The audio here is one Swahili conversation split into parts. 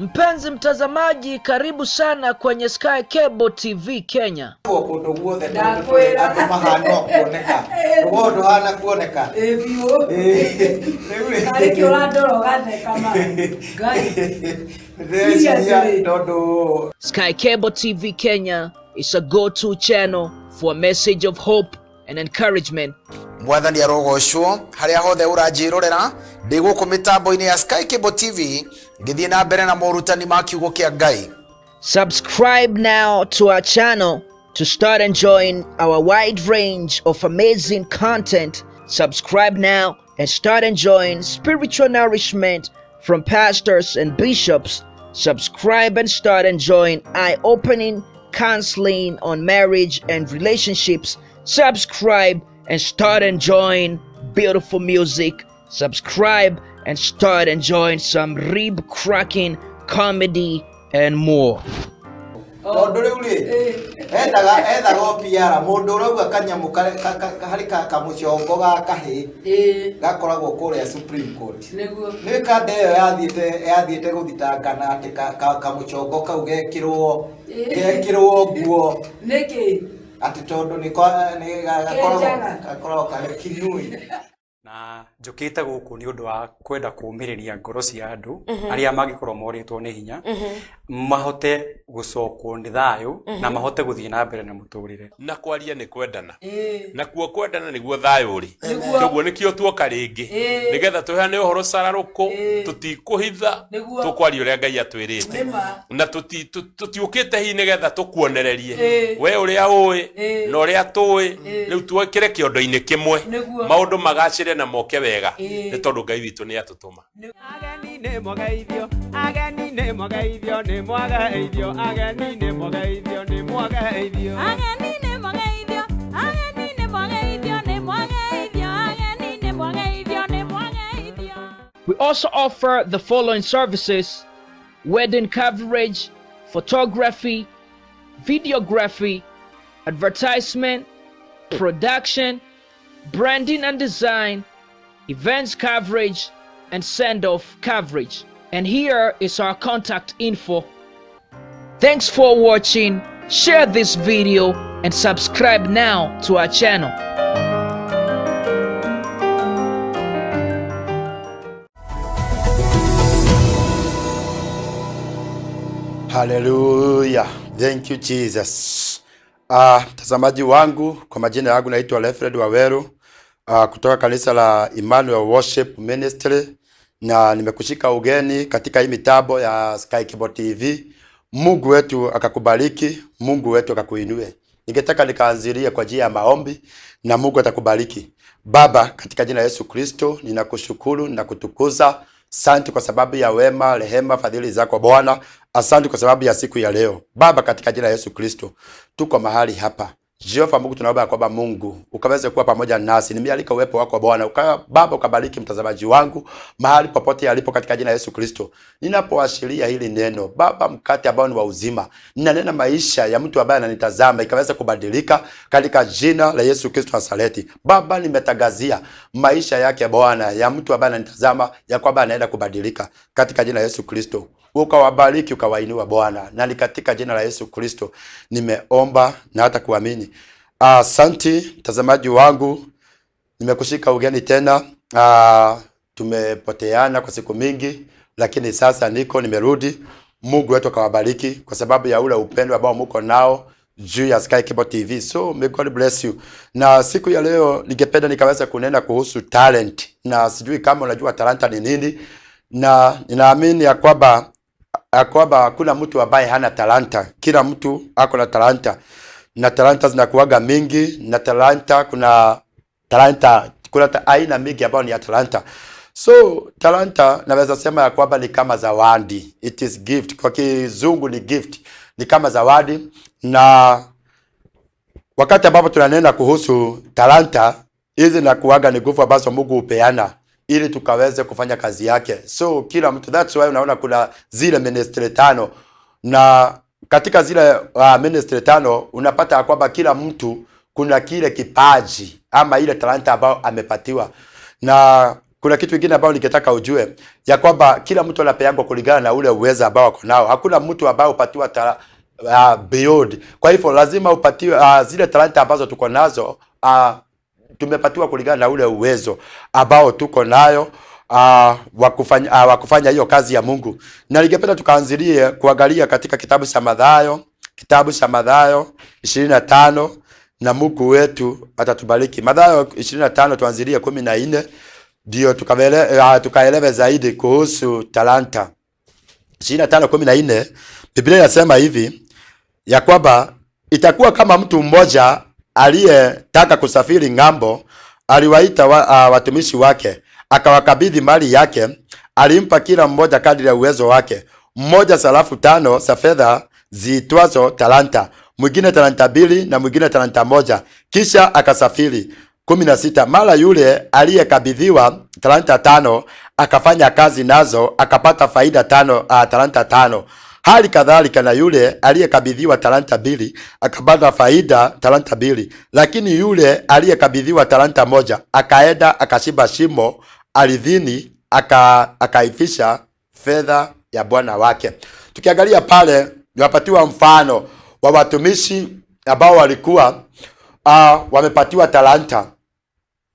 Mpenzi mtazamaji, karibu sana kwenye Sky Cable TV Kenya. Kũndũ guothe Ndakwĩra. Andũ mahana o kuoneka rũgongo ndũhana kuoneka. Ĩ biũ. Rĩu rĩ- Tarĩ kĩ ũrandora ũgatheka ma. Ngai. Ndĩreciria Seriously. tondũ Sky Cable TV Kenya is a go-to channel for a message of hope and encouragement. Mwathani arogocwo harĩa hothe ũranjĩrorera ndĩ gũkũ mĩtambo-inĩ ya Sky Cable TV ngĩthiĩ na mbere na morutani ma kiugo kĩa Ngai. Subscribe now to our channel to start enjoying our wide range of amazing content. Subscribe now and start enjoying spiritual nourishment from pastors and bishops. Subscribe and start enjoying eye-opening counseling on marriage and relationships. Subscribe and start enjoying beautiful music. Subscribe and start enjoying some rib-cracking comedy and more. Tondũ rĩu rĩ ethaga ethaga o PR mũndũ ũrauga kanyamũ harĩ kamũcongo ga kahĩ Ĩ. gakoragwo kũrĩa Supreme Court. Nĩguo. Nĩ kanda ĩyo yathiĩte gũthitangana atĩ kamũcongo kau gekĩrwo gekĩrwo nguo Nĩkĩ? Atĩ tondũ nĩ nĩ gakoragwo Kenjaga. Gakoragwo karĩ kinui. Na njũkĩte gũkũ nĩ ũndũ wa kwenda kũũmĩrĩria ngoro cia andũ arĩa mangĩkorwo morĩtwo nĩ hinya mahote gũcokwo nĩ thayũ na mahote gũthiĩ na mbere na mũtũrĩre. Na kwaria nĩ kwendana. Ĩ. Nakuo kwendana nĩguo thayũ ũrĩ. Nĩguo. Koguo nĩkĩo tuoka rĩngĩ Ĩĩ. nĩgetha tũheane ũhoro cararũkũ. Ĩĩ. Tũtikũhitha. Nĩguo. Tũkwaria ũrĩa Ngai atwĩrĩte. Nĩma. Na tũtiũkĩte hihi nĩgetha tũkuonererie Ĩĩ. we ũrĩa ũĩ Ĩĩ. na ũrĩa tũĩ. Ĩĩ. Rĩu twekĩre kĩondo-inĩ kĩmwe. Nĩguo. Maũndũ magacĩre na moke wega. Ĩĩ. Nĩ tondũ Ngai witũ nĩ atũtũma. Ageni nĩ mwageithio, ageni nĩ mwageithio, nĩ mwageithio, ageni nĩ mwageithio, nĩ mwageithio. Ageni nĩ mwageithio, ageni nĩ mwageithio, nĩ mwageithio, ageni nĩ mwageithio, nĩ mwageithio. We also offer the following services: wedding coverage, photography, videography, advertisement, production, branding and design, events coverage, and send-off coverage. And here is our contact info. Thanks for watching. Share this video and subscribe now to our channel. Haleluya. Thank you, Jesus. Mtazamaji wangu, kwa majina yangu naitwa Alfred Waweru kutoka kanisa la Emmanuel Worship Ministry, na nimekushika ugeni katika hii mitambo ya Sky Cable TV. Mungu wetu akakubariki, Mungu wetu akakuinue. Ningetaka nikaanzilie kwa njia ya maombi na Mungu atakubariki. Baba, katika jina la Yesu Kristo, ninakushukuru na kutukuza. Asante kwa sababu ya wema, rehema, fadhili zako Bwana. Asante kwa sababu ya siku ya leo. Baba, katika jina la Yesu Kristo, tuko mahali hapa. Jehova Mungu, tunaomba ya kwamba Mungu ukaweze kuwa pamoja nasi. Nimealika uwepo wako Bwana. Baba ukabariki mtazamaji wangu mahali popote alipo katika jina la Yesu Kristo. Ninapoashiria hili neno, Baba, mkate ambao ni wa uzima, ninanena maisha ya mtu ambaye ananitazama ikaweza kubadilika katika jina la Yesu Kristo Nazareti. Baba, nimetangazia maisha yake Bwana, ya mtu ambaye ananitazama ya kwamba anaenda kubadilika katika jina la Yesu Kristo. Ukawabariki, ukawainua Bwana, na ni katika jina la Yesu Kristo nimeomba na hata kuamini. Asante mtazamaji wangu, nimekushika ugeni tena. Tumepoteana kwa siku mingi, lakini sasa niko nimerudi. Mungu wetu akawabariki kwa sababu ya ule upendo ambao muko nao juu ya Sky Cable TV. So may God bless you. Na siku ya leo ningependa nikaweza kunena kuhusu talent, na sijui kama unajua talanta ni nini, na ninaamini ya kwamba hakuna mtu ambaye hana talanta. Kila mtu ako na talanta, na talanta zinakuwaga mingi, na talanta kuna talanta kuna aina mingi ambayo ni ya talanta. So talanta naweza sema ya kwamba ni kama zawadi, it is gift. Kwa kizungu ni gift, ni kama zawadi. Na wakati ambapo tunanena kuhusu talanta hizi, na kuaga ni nguvu ambazo Mungu hupeana ili tukaweze kufanya kazi yake. So kila mtu, that's why unaona kuna zile ministry tano, na katika zile ministry tano unapata ya kwamba kila mtu kuna kile kipaji ama ile talanta ambayo amepatiwa na kuna kitu kingine ambayo ningetaka ujue ya kwamba kila mtu anapeangwa kulingana na ule uwezo ambao ako nao. Hakuna mtu ambaye upatiwa beyond. Kwa hivyo lazima upatiwe zile talanta ambazo tuko nazo, tumepatiwa kulingana na ule uwezo ambao tuko nayo wa kufanya hiyo kazi ya Mungu. Na ningependa tukaanzilie kuangalia katika kitabu cha Mathayo, kitabu cha Mathayo 25, na Mungu wetu atatubariki. Mathayo 25 tuanzilie 14 ndio tukaelewe zaidi kuhusu talanta. 25:14 Biblia inasema hivi ya kwamba itakuwa kama mtu mmoja aliyetaka kusafiri ng'ambo, aliwaita watumishi wake, akawakabidhi mali yake. Alimpa kila mmoja kadri ya uwezo wake, mmoja sarafu 5 za fedha ziitwazo talanta, mwingine talanta 2 na mwingine talanta 1. Kisha akasafiri. 16 Mara yule aliyekabidhiwa talanta 5 akafanya kazi nazo, akapata faida talanta 5. Hali kadhalika na yule aliyekabidhiwa talanta 2 akapata faida talanta 2. Lakini yule aliyekabidhiwa talanta 1 akaenda akashimba shimo ardhini, akaifisha fedha ya bwana wake. Tukiangalia pale, tunapatiwa mfano wa watumishi ambao walikuwa wamepatiwa talanta,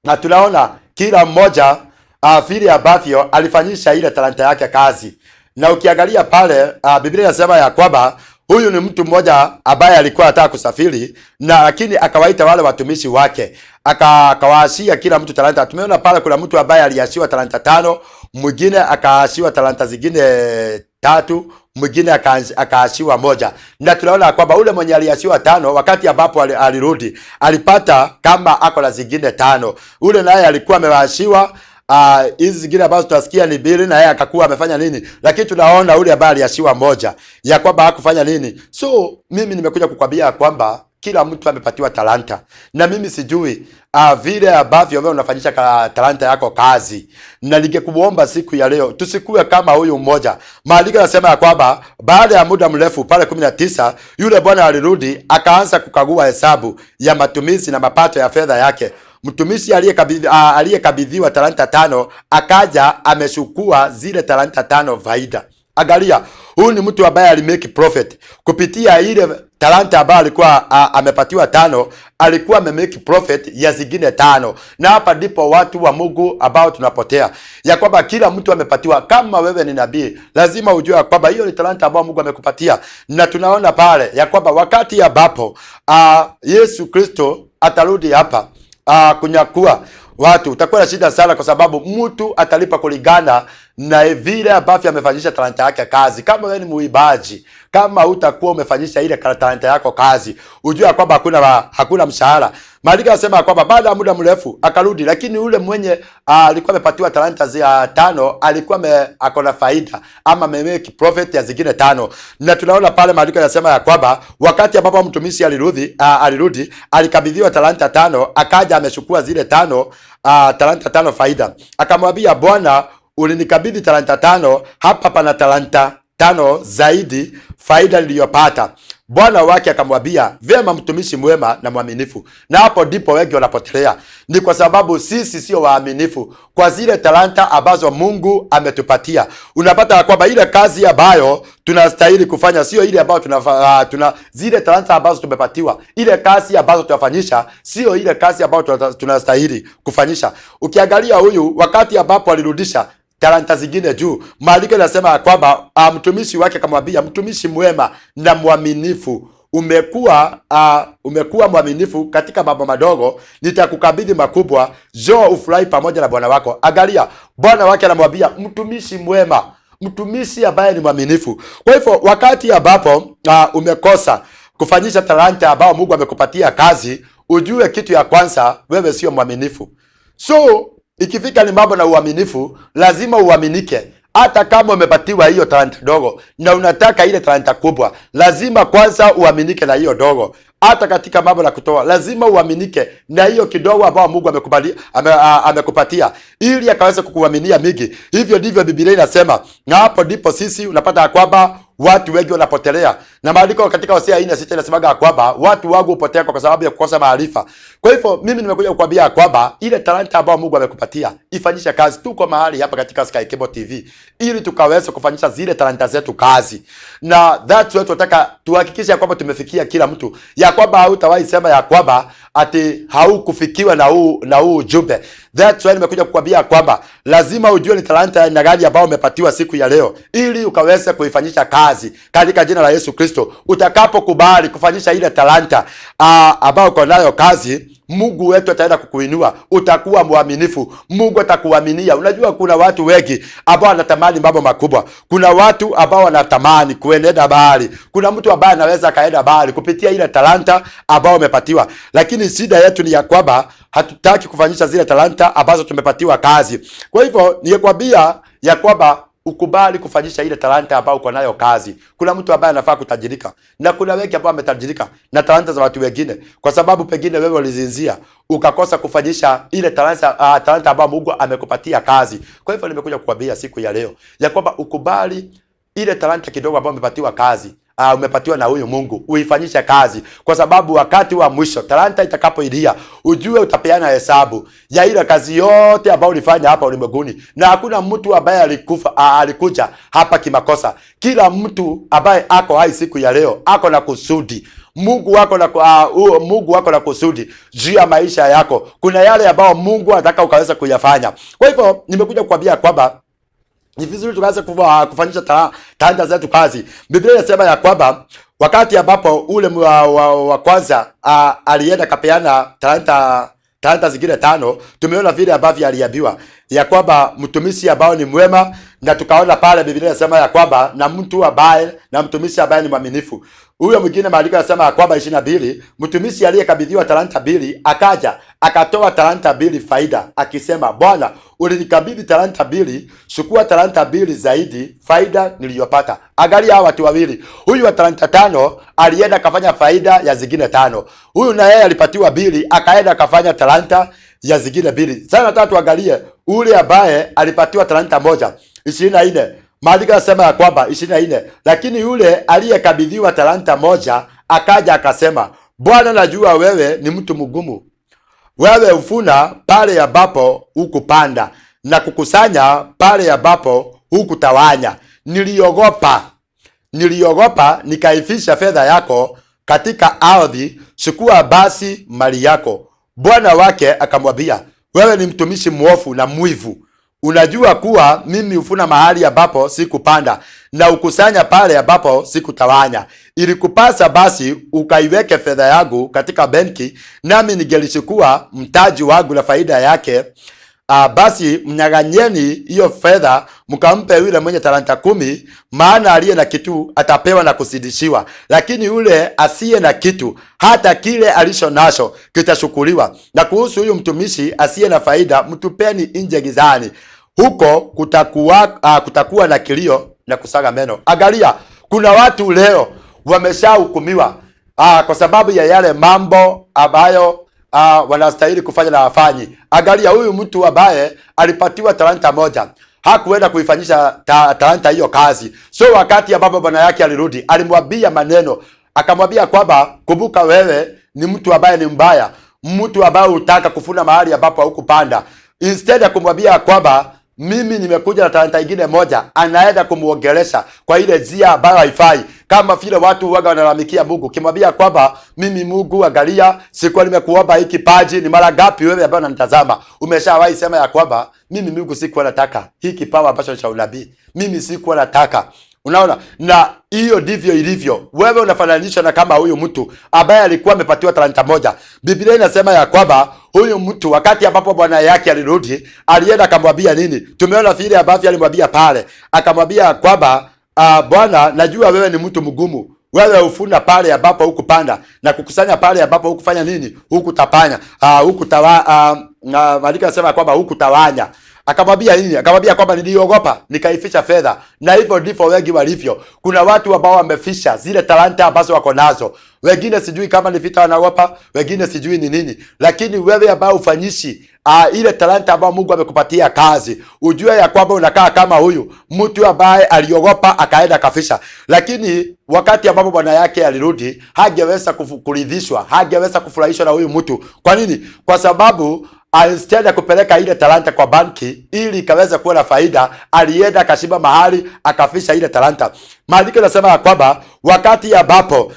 na tunaona kila mmoja vile ambavyo alifanyisha ile talanta yake kazi. Na ukiangalia pale, Biblia inasema ya kwamba huyu ni mtu mmoja ambaye alikuwa anataka kusafiri, na lakini akawaita wale watumishi wake, akawaashia kila mtu talanta. Tumeona pale kuna mtu ambaye aliashiwa talanta 5, mwingine akaashiwa talanta zingine 3, mwingine akaashiwa 1. Na tunaona kwamba ule mwenye aliashiwa 5, wakati ambapo alirudi alipata kama ako na zingine 5. Ule naye alikuwa amewaashiwa hizi zingine ambazo tunasikia ni 2, na yeye akakuwa amefanya nini? Lakini tunaona ule ambaye aliashiwa 1 ya kwamba hakufanya nini. So mimi nimekuja kukwambia kwamba kila mtu amepatiwa talanta, na mimi sijui vile ambavyo wewe unafanyisha talanta yako kazi. Na ningekuomba siku ya leo tusikue kama huyu mmoja. Maandiko yanasema ya kwamba baada ya muda mrefu pale 19 yule bwana alirudi akaanza kukagua hesabu ya matumizi na mapato ya fedha yake. Mtumishi aliyekabidhiwa talanta 5 akaja ameshukua zile talanta 5 faida. Angalia, huyu ni mtu ambaye alimake profit kupitia ile talanta ambayo alikuwa amepatiwa 5, alikuwa amemake profit ya zingine 5. Na hapa ndipo watu wa Mungu ambao tunapotea, ya kwamba kila mtu amepatiwa. Kama wewe ni nabii, lazima ujue kwamba hiyo ni talanta ambayo Mungu amekupatia. Na tunaona pale ya kwamba wakati ambapo Yesu Kristo atarudi hapa kunyakua watu, utakuwa na shida sana, kwa sababu mtu atalipa kulingana na vile ambavyo amefanyisha talanta yake kazi. Kama wewe ni muibaji, kama utakuwa umefanyisha ile talanta yako kazi, ujue kwamba hakuna mshahara. Maandiko yanasema kwamba baada ya muda mrefu akarudi, lakini yule mwenye alikuwa amepatiwa talanta za 5 alikuwa ako na faida ama amemake profit ya zingine 5. Na tunaona pale maandiko yanasema ya kwamba wakati ambapo mtumishi alirudi alikabidhiwa talanta 5, akaja amechukua zile 5, talanta 5 faida. Akamwambia, Bwana, ulinikabidhi talanta 5, hapa pana talanta 5 zaidi faida niliyopata. Bwana wake akamwambia, vyema mtumishi mwema na mwaminifu. Na hapo ndipo wengi wanapotelea, ni kwa sababu sisi sio waaminifu kwa zile talanta ambazo Mungu ametupatia. Unapata kwamba ile kazi ambayo tunastahili kufanya sio ile ambayo tuna zile talanta ambazo tumepatiwa, ile kazi ambazo tunafanyisha sio ile kazi ambayo tunastahili kufanyisha. Ukiangalia huyu wakati ambapo alirudisha talanta zingine juu, maandiko yanasema kwamba mtumishi wake akamwambia, mtumishi mwema na mwaminifu, umekuwa mwaminifu katika mambo madogo, nitakukabidhi makubwa, njoo ufurahi pamoja na bwana wako. Angalia, bwana wake anamwambia mtumishi mwema, mtumishi ambaye ni mwaminifu. Kwa hivyo wakati ambapo umekosa kufanyisha talanta ambayo Mungu amekupatia kazi, ujue kitu ya kwanza, wewe sio mwaminifu. So ikifika ni mambo na uaminifu, lazima uaminike. Hata kama umepatiwa hiyo talanta dogo na unataka ile talanta kubwa, lazima kwanza uaminike na hiyo dogo. Hata katika mambo la kutoa, lazima uaminike na hiyo kidogo ambayo Mungu amekupatia, ili akaweze kukuaminia mingi. Hivyo ndivyo Biblia inasema, na hapo ndipo sisi unapata kwamba Watu wengi wanapotelea, na maandiko katika Hosea 4:6 inasemaga kwamba watu wangu hupotea kwa sababu ya kukosa maarifa. Kwa hivyo mimi nimekuja kukwambia kwamba ile talanta ambayo Mungu amekupatia ifanyishe kazi. Tuko mahali hapa katika Sky Cable TV ili tukaweze kufanyisha zile talanta zetu kazi, na that's why tunataka tuhakikishe ya kwamba tumefikia kila mtu, ya kwamba hautawahi sema ya kwamba ati haukufikiwa na huu ujumbe. That's why nimekuja kukwambia kwamba lazima ujue ni talanta ya aina gani ambayo umepatiwa siku ya leo, ili ukaweze kuifanyisha kazi katika jina la Yesu Kristo. Utakapokubali kufanyisha ile talanta ambayo uko nayo kazi, Mungu wetu ataenda kukuinua, utakuwa mwaminifu, Mungu atakuaminia. Unajua kuna watu wengi ambao wanatamani mambo makubwa, kuna watu ambao wanatamani kuenenda bahari, kuna mtu ambaye anaweza akaenda bahari kupitia ile talanta ambayo umepatiwa, lakini shida yetu ni ya kwamba hatutaki kufanyisha zile talanta ambazo tumepatiwa kazi. Kwa hivyo nikwambia ya kwamba ukubali kufanyisha ile talanta ambayo uko nayo kazi. Kuna mtu ambaye anafaa kutajirika na kuna wengi ambao wametajirika na talanta za watu wengine, kwa sababu pengine wewe ulizinzia ukakosa kufanyisha ile talanta ambayo Mungu amekupatia kazi. Kwa hivyo nimekuja kukwambia siku ya leo ya kwamba ukubali ile talanta kidogo ambayo umepatiwa kazi, umepatiwa na huyu Mungu uifanyishe kazi, kwa sababu wakati wa mwisho talanta itakapoilia, ujue utapeana hesabu ya ile kazi yote ambayo ulifanya hapa ulimwenguni, na hakuna mtu ambaye alikuja hapa kimakosa. Kila mtu ambaye ako hai siku ya leo ako na kusudi. Mungu wako na kusudi juu ya maisha yako. Kuna yale ambayo Mungu anataka ukaweza kuyafanya. Kwa hivyo nimekuja kukwambia kwamba ni vizuri tukaanza kufanyisha talanta zetu kazi. Biblia inasema ya kwamba wakati ambapo ule wa kwanza alienda kapeana talanta zingine tano, tumeona vile ambavyo aliambiwa ya kwamba mtumishi ambao ni mwema, na tukaona pale Biblia inasema ya kwamba na mtu ambaye na mtumishi ambaye ni mwaminifu. Huyo mwingine maandiko yanasema ya kwamba 22, mtumishi aliyekabidhiwa talanta mbili akaja akatoa talanta mbili faida, akisema, Bwana, ulinikabidhi talanta mbili, chukua talanta mbili zaidi faida niliyopata. Angalia hawa watu wawili, huyu wa talanta tano alienda akafanya faida ya zingine tano, huyu na yeye alipatiwa mbili akaenda akafanya talanta ya zingine mbili. Sasa nataka tuangalie ule ambaye alipatiwa talanta moja. 24, maandiko yanasema ya kwamba 24, lakini yule aliyekabidhiwa talanta moja akaja akasema, Bwana, najua wewe ni mtu mgumu, wewe huvuna pale ambapo hukupanda na kukusanya pale ambapo hukutawanya. Niliogopa nikaifisha fedha yako katika ardhi, chukua basi mali yako. Bwana wake akamwambia, wewe ni mtumishi mwovu na mwivu. Unajua kuwa mimi huvuna mahali ambapo sikupanda na ukusanya pale ambapo sikutawanya. Ilikupasa basi ukaiweke fedha yangu katika benki, nami ningelichukua mtaji wangu na faida yake. Basi mnyang'anyeni hiyo fedha mkampe yule mwenye talanta 10, maana aliye na kitu atapewa na kuzidishiwa, lakini yule asiye na kitu hata kile alicho nacho kitachukuliwa. Na kuhusu huyu mtumishi asiye na faida, mtupeni nje gizani, huko kutakuwa na kilio na kusaga meno. Angalia, kuna watu leo wameshahukumiwa kwa sababu ya yale mambo ambayo wanastahili kufanya na hawafanyi. Angalia huyu mtu ambaye alipatiwa talanta moja hakuenda kuifanyisha talanta hiyo kazi. So wakati ambapo bwana yake alirudi, alimwambia maneno, akamwambia kwamba kumbuka, wewe ni mtu ambaye ni mbaya, mtu ambaye hutaka kuvuna mahali ambapo haukupanda. Instead ya kumwambia kwamba mimi nimekuja na talanta ingine moja, anaenda kumuongelesha kwa ile njia ambayo haifai, kama vile watu huwaga wanalalamikia Mungu, kimwambia kwamba mimi Mungu, angalia, sikuwa nimekuomba hiki kipaji. Ni mara ngapi wewe ambaye unanitazama umeshawahi sema ya kwamba mimi Mungu sikuwa nataka hiki kipawa ambacho ni cha unabii, mimi sikuwa nataka. Unaona, na hiyo ndivyo ilivyo. Wewe unafananishwa na kama huyu mtu ambaye alikuwa amepatiwa talanta moja. Biblia inasema ya kwamba huyu mtu wakati ambapo bwana yake alirudi, alienda akamwambia nini? Tumeona vile ambavyo alimwambia pale, akamwambia kwamba bwana, najua wewe ni mtu mgumu, wewe huvuna pale ambapo hukupanda na kukusanya pale ambapo hukufanya nini, hukutapanya, hukutawa, maandiko yanasema kwamba hukutawanya. Akamwambia nini? Akamwambia kwamba niliogopa nikaificha fedha. Na hivyo ndivyo wengi walivyo. Kuna watu ambao wamefisha zile talanta ambazo wako nazo. Wengine sijui kama ni vita wanaogopa, wengine sijui ni nini, lakini wewe ambaye ufanyishi ile talanta ambayo Mungu amekupatia kazi, ujue ya kwamba unakaa kama huyu mtu ambaye aliogopa akaenda akafisha. Lakini wakati ambapo bwana yake alirudi, hangeweza kuridhishwa, hangeweza kufurahishwa na huyu mtu. Kwa nini? Kwa sababu instead ya kupeleka ile talanta kwa banki ili ikaweza kuwa na faida, alienda akashiba mahali akafisha ile talanta. Maandiko yanasema ya kwamba wakati ambapo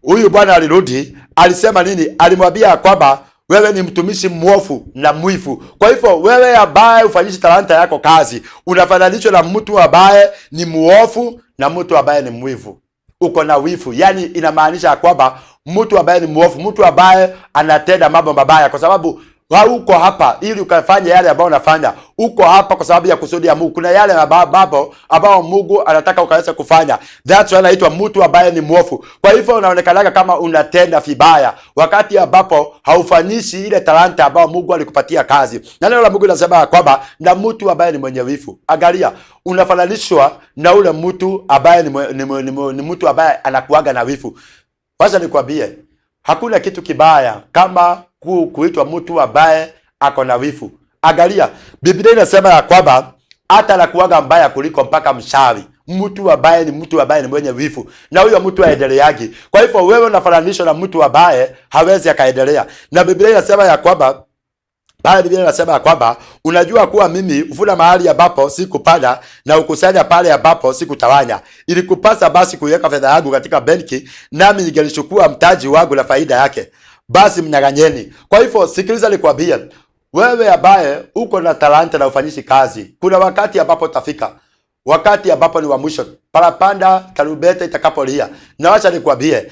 huyu bwana alirudi, alisema nini? Alimwambia ya kwamba wewe ni mtumishi mwofu na mwifu. Kwa hivyo wewe ambaye ufanyishi talanta yako kazi, unafananishwa na mtu ambaye ni mwofu na mtu ambaye ni mwivu. Uko na wivu, yaani inamaanisha ya kwamba mtu ambaye ni mwofu, mtu ambaye anatenda mambo mabaya, kwa sababu hauko hapa ili ukafanya yale ambayo unafanya. Uko hapa kwa sababu ya kusudi ya Mungu. Kuna yale mambo ambayo Mungu anataka ukaweza kufanya. That's why anaitwa mtu ambaye ni mwofu. Kwa hivyo unaonekanaga kama unatenda vibaya wakati ambapo haufanyishi ile talanta ambayo Mungu alikupatia kazi. Na neno la Mungu linasema ya kwamba na mtu ambaye ni mwenye wivu. Angalia, unafananishwa na ule mtu ambaye ni mtu ambaye anakuaga na wivu. Wacha nikwambie, hakuna kitu kibaya kama kuitwa mtu ambaye ako na wivu. Angalia, Biblia inasema ya kwamba hata anakuwaga mbaya kuliko mpaka mchawi. Mtu ambaye ni mtu ambaye ni mwenye wivu, na huyo mtu aendeleagi. Kwa hivyo wewe unafananishwa na mtu ambaye hawezi akaendelea. Na Biblia inasema ya kwamba pale Biblia inasema ya kwamba unajua kuwa mimi huvuna mahali ambapo sikupanda na hukusanya pale ambapo sikutawanya. Ilikupasa basi kuiweka fedha yangu katika benki, nami ningelichukua mtaji wangu na faida yake. Basi mnyang'anyeni. Kwa hivyo sikiliza nikwambie, wewe ambaye uko na talanta na ufanyishi kazi, kuna wakati ambapo utafika, wakati ambapo ni wa mwisho, parapanda tarumbeta itakapolia. Na wacha nikwambie,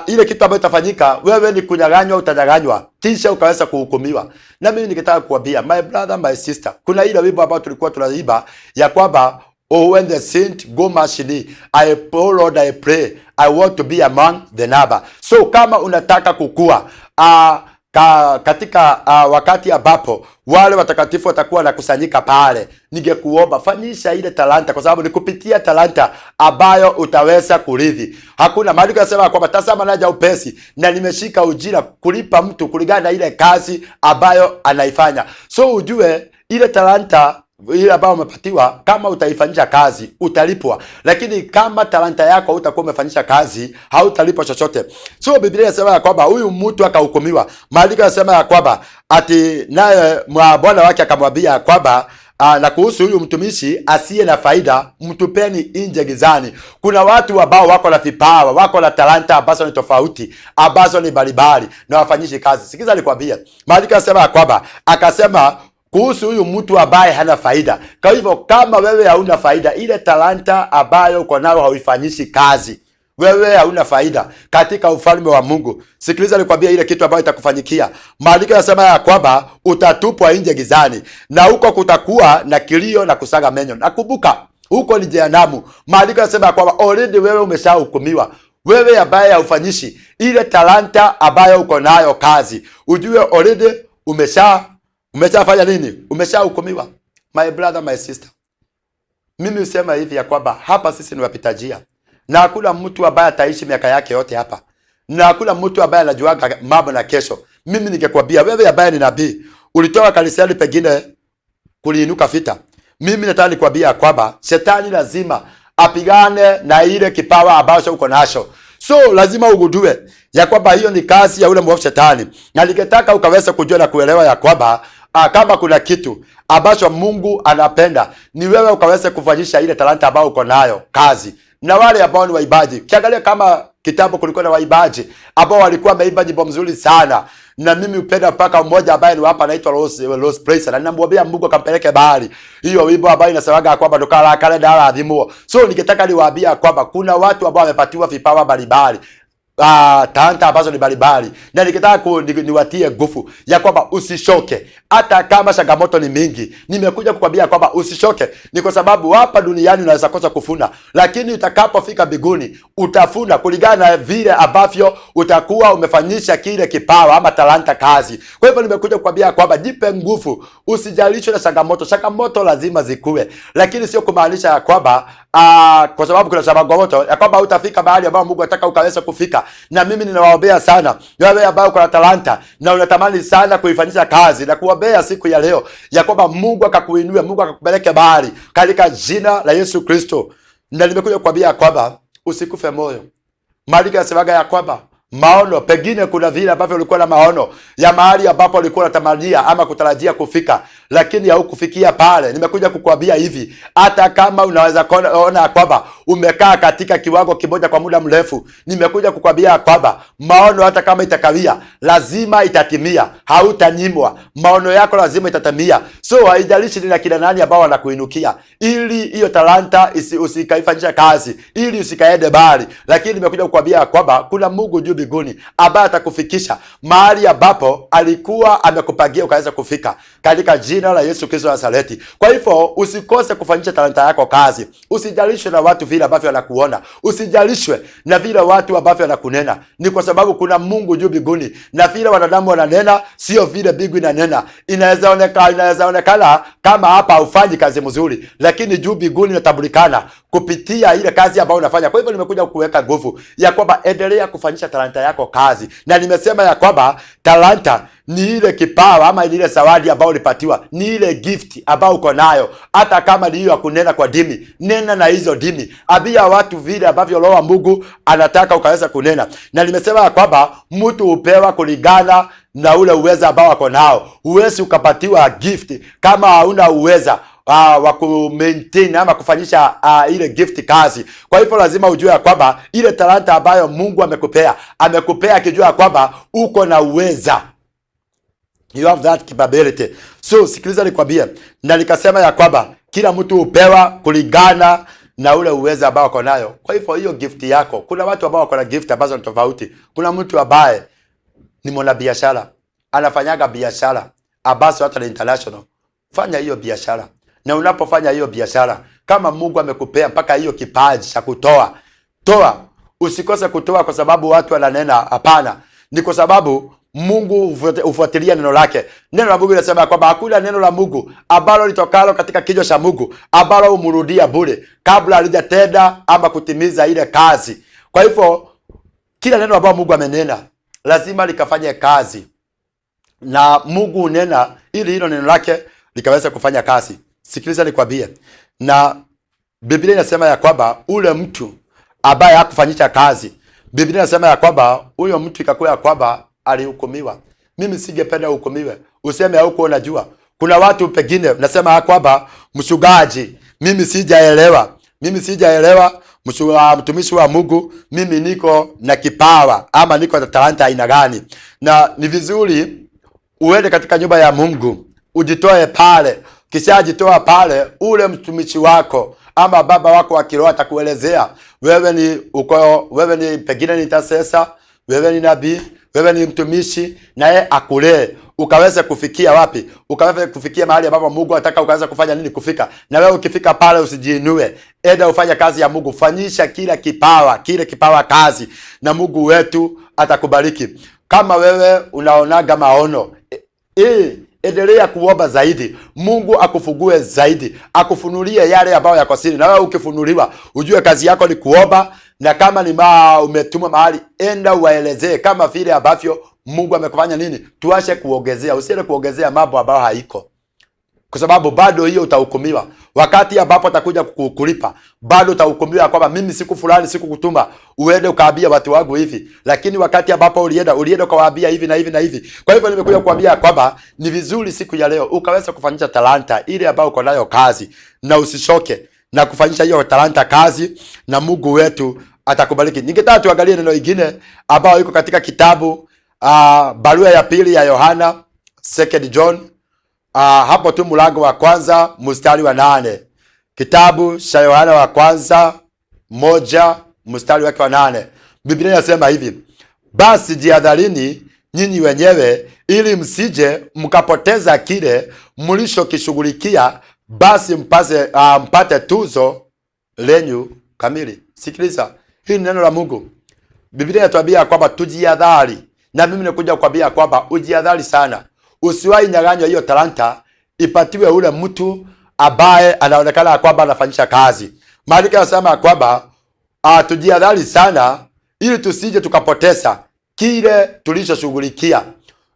ile kitu ambayo itafanyika, wewe ni kunyang'anywa, utanyang'anywa kisha ukaweza kuhukumiwa. Na mimi nikitaka kuambia my brother, my sister, kuna ile wimbo ambao tulikuwa tunaimba ya kwamba oh, when the saint go marching, I, oh Lord, I pray, I want to be among the number. So kama unataka kukua katika wakati ambapo wale watakatifu watakuwa wanakusanyika pale, ningekuomba fanyisha ile talanta, kwa sababu ni kupitia talanta ambayo utaweza kurithi. Hakuna maandiko yanasema kwamba tazama naja upesi na nimeshika ujira kulipa mtu kulingana na ile kazi ambayo anaifanya. So ujue ile talanta ile ambayo umepatiwa, kama utaifanyisha kazi utalipwa, lakini kama talanta yako hutakuwa umefanyisha kazi hautalipwa chochote. So Biblia inasema ya kwamba huyu mtu akahukumiwa. Maandiko yanasema ya kwamba ati naye bwana wake akamwambia ya kwamba na kuhusu huyu mtumishi asiye na faida, mtupeni nje gizani. Kuna watu ambao wako na vipawa, wako na talanta ambazo ni tofauti, ambazo ni mbalimbali na wafanyishi kazi. Sikiza nikwambie, maandiko yanasema ya kwamba akasema kuhusu huyu mtu ambaye hana faida. Kwa hivyo kama wewe hauna faida, ile talanta ambayo uko nayo hauifanyishi kazi, wewe hauna faida katika ufalme wa Mungu. Sikiliza nikwambie ile kitu ambayo itakufanyikia. Maandiko yanasema ya kwamba utatupwa nje gizani, na huko kutakuwa na kilio na kusaga meno. Nakumbuka huko ni jehanamu. Maandiko yanasema ya kwamba already wewe umeshahukumiwa. Wewe ambaye haufanyishi ile talanta ambayo uko nayo kazi, ujue already umeshafanya nini? Umeshahukumiwa. My brother, my sister, mimi husema hivi ya kwamba hapa sisi ni wapita njia, na hakuna mtu ambaye ataishi miaka yake yote hapa, na hakuna mtu ambaye anajuaga mambo na kesho. Mimi ningekwambia wewe ambaye ni nabii, ulitoka kanisani, pengine kuliinuka vita. Mimi nataka nikwambia kwamba shetani lazima apigane na ile kipawa ambacho uko nacho. So lazima ugundue ya kwamba hiyo ni kazi ya ule mwovu shetani, na ningetaka ukaweza kujua na kuelewa ya kwamba kama kuna kitu ambacho Mungu anapenda ni wewe ukaweze kufanyisha ile talanta ambayo uko nayo kazi. Na wale ambao ni waibaji, kiangalia kama kitambo kulikuwa na waibaji ambao walikuwa wameimba nyimbo mzuri sana, na mimi hupenda mpaka mmoja ambaye ni hapa anaitwa Rose Praise, na ninamwambia Mungu akampeleke bahari hiyo wimbo ambayo inasemaga kwamba ndukala kale ndarathimwo. So ningetaka niwaambia kwamba kuna watu ambao wamepatiwa vipawa mbalimbali, talanta ambazo ni mbalimbali, na nikitaka niwatie nguvu ya kwamba usishoke hata kama changamoto ni mingi. Nimekuja kukwambia kwamba usishoke, ni kwa sababu hapa duniani unaweza kosa kufuna, lakini utakapofika mbinguni utafuna kulingana na vile ambavyo utakuwa umefanyisha kile kipawa ama talanta kazi. Kwa hivyo nimekuja kukwambia kwamba jipe nguvu, usijalishwe na changamoto. Changamoto lazima zikuwe, lakini sio kumaanisha ya kwamba kwa sababu kuna changamoto ya kwamba hutafika mahali ambapo Mungu anataka ukaweza kufika. Na mimi ninawaombea sana wewe ambaye uko na talanta na unatamani sana kuifanyisha kazi, na kuombea siku ya leo ya kwamba Mungu akakuinue, Mungu akakupeleke mahali katika jina la Yesu Kristo. Na nimekuja kukwambia kwamba usikufe moyo. Maandiko yanasemaga ya kwamba maono, pengine kuna vile ambavyo ulikuwa na maono ya mahali ambapo ulikuwa unatamania ama kutarajia kufika, lakini haukufikia pale. Nimekuja kukuambia hivi, hata kama unaweza ona kwamba umekaa katika kiwango kimoja kwa muda mrefu, nimekuja kukuambia kwamba maono hata kama itakawia, lazima itatimia, hautanyimwa. Maono yako lazima itatimia. So haijalishi ni na kina nani ambao wanakuinukia, ili hiyo talanta usikaifanyisha kazi, ili usikaende mbali. Lakini nimekuja kukuambia kwamba kuna Mungu juu mbinguni ambaye atakufikisha mahali ambapo alikuwa amekupangia ukaweza kufika katika jina la Yesu Kristo wa Nazareti. Kwa hivyo usikose kufanyisha talanta yako kazi. Usijalishwe na watu vile ambavyo wanakuona, usijalishwe na vile watu ambavyo wanakunena. Ni kwa sababu kuna Mungu juu mbinguni, na vile wanadamu wananena sio vile mbingu inanena. Inaweza onekana kama hapa haufanyi kazi mzuri, lakini juu mbinguni inatambulikana kupitia ile kazi ambayo unafanya. Kwa hivyo nimekuja kuweka nguvu ya kwamba endelea kufanyisha talanta yako kazi, na nimesema ya kwamba talanta ni ile kipawa ama ni ile zawadi ambayo ulipatiwa, ni ile gift ambayo uko nayo. Hata kama ni hiyo ya kunena kwa dimi, nena na hizo dimi, ambia watu vile ambavyo Roho wa Mungu anataka ukaweza kunena. Na nimesema ya kwamba mtu hupewa kulingana na ule uweza ambao ako nao. Huwezi ukapatiwa gift kama hauna uweza wa ku maintain ama kufanyisha ile gift kazi. Kwa hivyo lazima ujue ya kwamba ile talanta ambayo Mungu amekupea, amekupea akijua ya kwamba uko na uweza. You have that capability. So sikiliza nikwambie, na nikasema ya kwamba kila mtu hupewa kulingana na ule uwezo ambao ako nayo. Kwa hivyo hiyo gift yako, kuna watu ambao wako na gift ambazo ni tofauti. Kuna mtu ambaye ni mwanabiashara, anafanyaga biashara ambazo hata ni international. Fanya hiyo biashara, na unapofanya hiyo biashara, kama Mungu amekupea mpaka hiyo kipaji cha kutoa, toa. Usikose kutoa kwa sababu watu wananena. Hapana, ni kwa sababu Mungu hufuatilia neno lake. Neno la Mungu linasema kwamba hakuna neno la Mungu ambalo litokalo katika kinywa cha Mungu ambalo humrudia bure kabla halijatenda ama kutimiza ile kazi. Kwa hivyo kila neno ambalo Mungu amenena lazima likafanye kazi, na Mungu hunena ili hilo neno lake likaweza kufanya kazi. Sikiliza nikwambie, na Biblia inasema ya kwamba ule mtu ambaye hakufanyisha kazi, Biblia inasema ya kwamba huyo mtu ikakuwa ya kwamba alihukumiwa. Mimi singependa uhukumiwe, useme haukuwa unajua. Kuna watu pengine nasema ya kwamba mchungaji, mimi sijaelewa, mimi sijaelewa mtumishi wa Mungu, mimi niko na kipawa ama niko na talanta aina gani? Na ni vizuri uende katika nyumba ya Mungu ujitoe pale. Kishajitoa pale, ule mtumishi wako ama baba wako wa kiroho atakuelezea wewe ni uko, wewe ni pengine ni intercessor, wewe ni nabii, wewe ni mtumishi, naye akulee ukaweza kufikia wapi? Ukaweza kufikia mahali ambapo Mungu anataka ukaweza kufanya nini kufika. Na wewe ukifika pale usijiinue, enda ufanye kazi ya Mungu, fanyisha kila kipawa, kile kipawa kazi, na Mungu wetu atakubariki. Kama wewe unaonaga maono endelea kuomba zaidi, Mungu akufungue zaidi, akufunulie yale ambayo yako siri. Na wewe ukifunuliwa, ujue kazi yako ni kuomba, na kama ni umetumwa mahali, enda uwaelezee kama vile ambavyo Mungu amekufanya nini. Tuache kuongezea, usiende kuongezea mambo ambayo haiko, kwa sababu bado hiyo utahukumiwa. Wakati ambapo atakuja kukulipa, bado utahukumiwa kwamba mimi siku fulani sikukutuma uende ukaambia watu wangu hivi, lakini wakati ambapo ulienda ukawaambia hivi na hivi na hivi. Kwa hivyo nimekuja kuambia kwamba ni vizuri siku ya leo ukaweza kufanyisha talanta ile ambayo uko nayo kazi, na usichoke na kufanyisha hiyo talanta kazi, na Mungu wetu atakubariki. Ningetaka tuangalie neno lingine ambayo iko katika kitabu barua ya pili ya Yohana, Second John, hapo tu mlango wa kwanza mstari wa 8. Kitabu cha Yohana wa kwanza 1 mstari wake wa 8. Biblia inasema hivi: basi jihadharini nyinyi wenyewe ili msije mkapoteza kile mlichokishughulikia, basi mpate tuzo lenyu kamili. Sikiliza, hii ni neno la Mungu. Biblia inatuambia kwamba tujihadhari, na mimi nakuja kukwambia kwamba ujihadhari sana. Usiwahi nyang'anywa hiyo talanta ipatiwe ule mtu ambaye anaonekana kwamba anafanyisha kazi. Maandiko yanasema ya kwamba tujihadhari sana ili tusije tukapoteza kile tulichoshughulikia.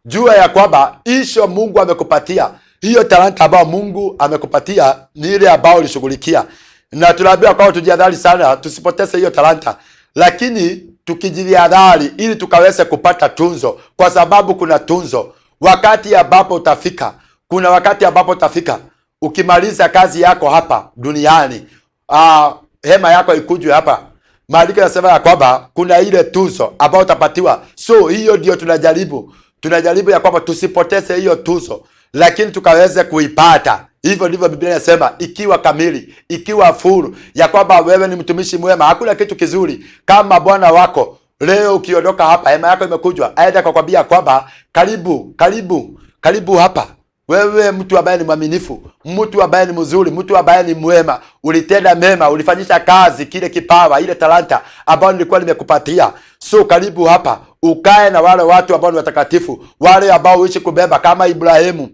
Jua ya kwamba isho Mungu amekupatia, hiyo talanta ambayo Mungu amekupatia ni ile ambayo ulishughulikia, na tunaambiwa kwamba tujihadhari sana tusipoteze hiyo talanta, lakini tukijihadhari ili tukaweze kupata tunzo, kwa sababu kuna tunzo wakati ambapo utafika. Kuna wakati ambapo utafika ukimaliza kazi yako hapa duniani, hema yako ikujwe hapa. Maandiko yanasema ya kwamba kuna ile tuzo ambayo utapatiwa. So hiyo ndio tunajaribu ya kwamba tusipoteze hiyo tuzo, lakini tukaweze kuipata. Hivyo ndivyo Biblia inasema, ikiwa kamili, ikiwa furu, ya kwamba wewe ni mtumishi mwema. Hakuna kitu kizuri kama bwana wako leo ukiondoka hapa, hema yako imekujwa, aenda akakwambia kwamba karibu, karibu, karibu hapa wewe mtu ambaye ni mwaminifu, mtu ambaye ni mzuri, mtu ambaye ni mwema, ulitenda mema, ulifanyisha kazi kile kipawa, ile talanta ambayo nilikuwa nimekupatia. So karibu hapa ukae na wale watu ambao ni watakatifu, wale ambao uishi kubeba kama Ibrahimu.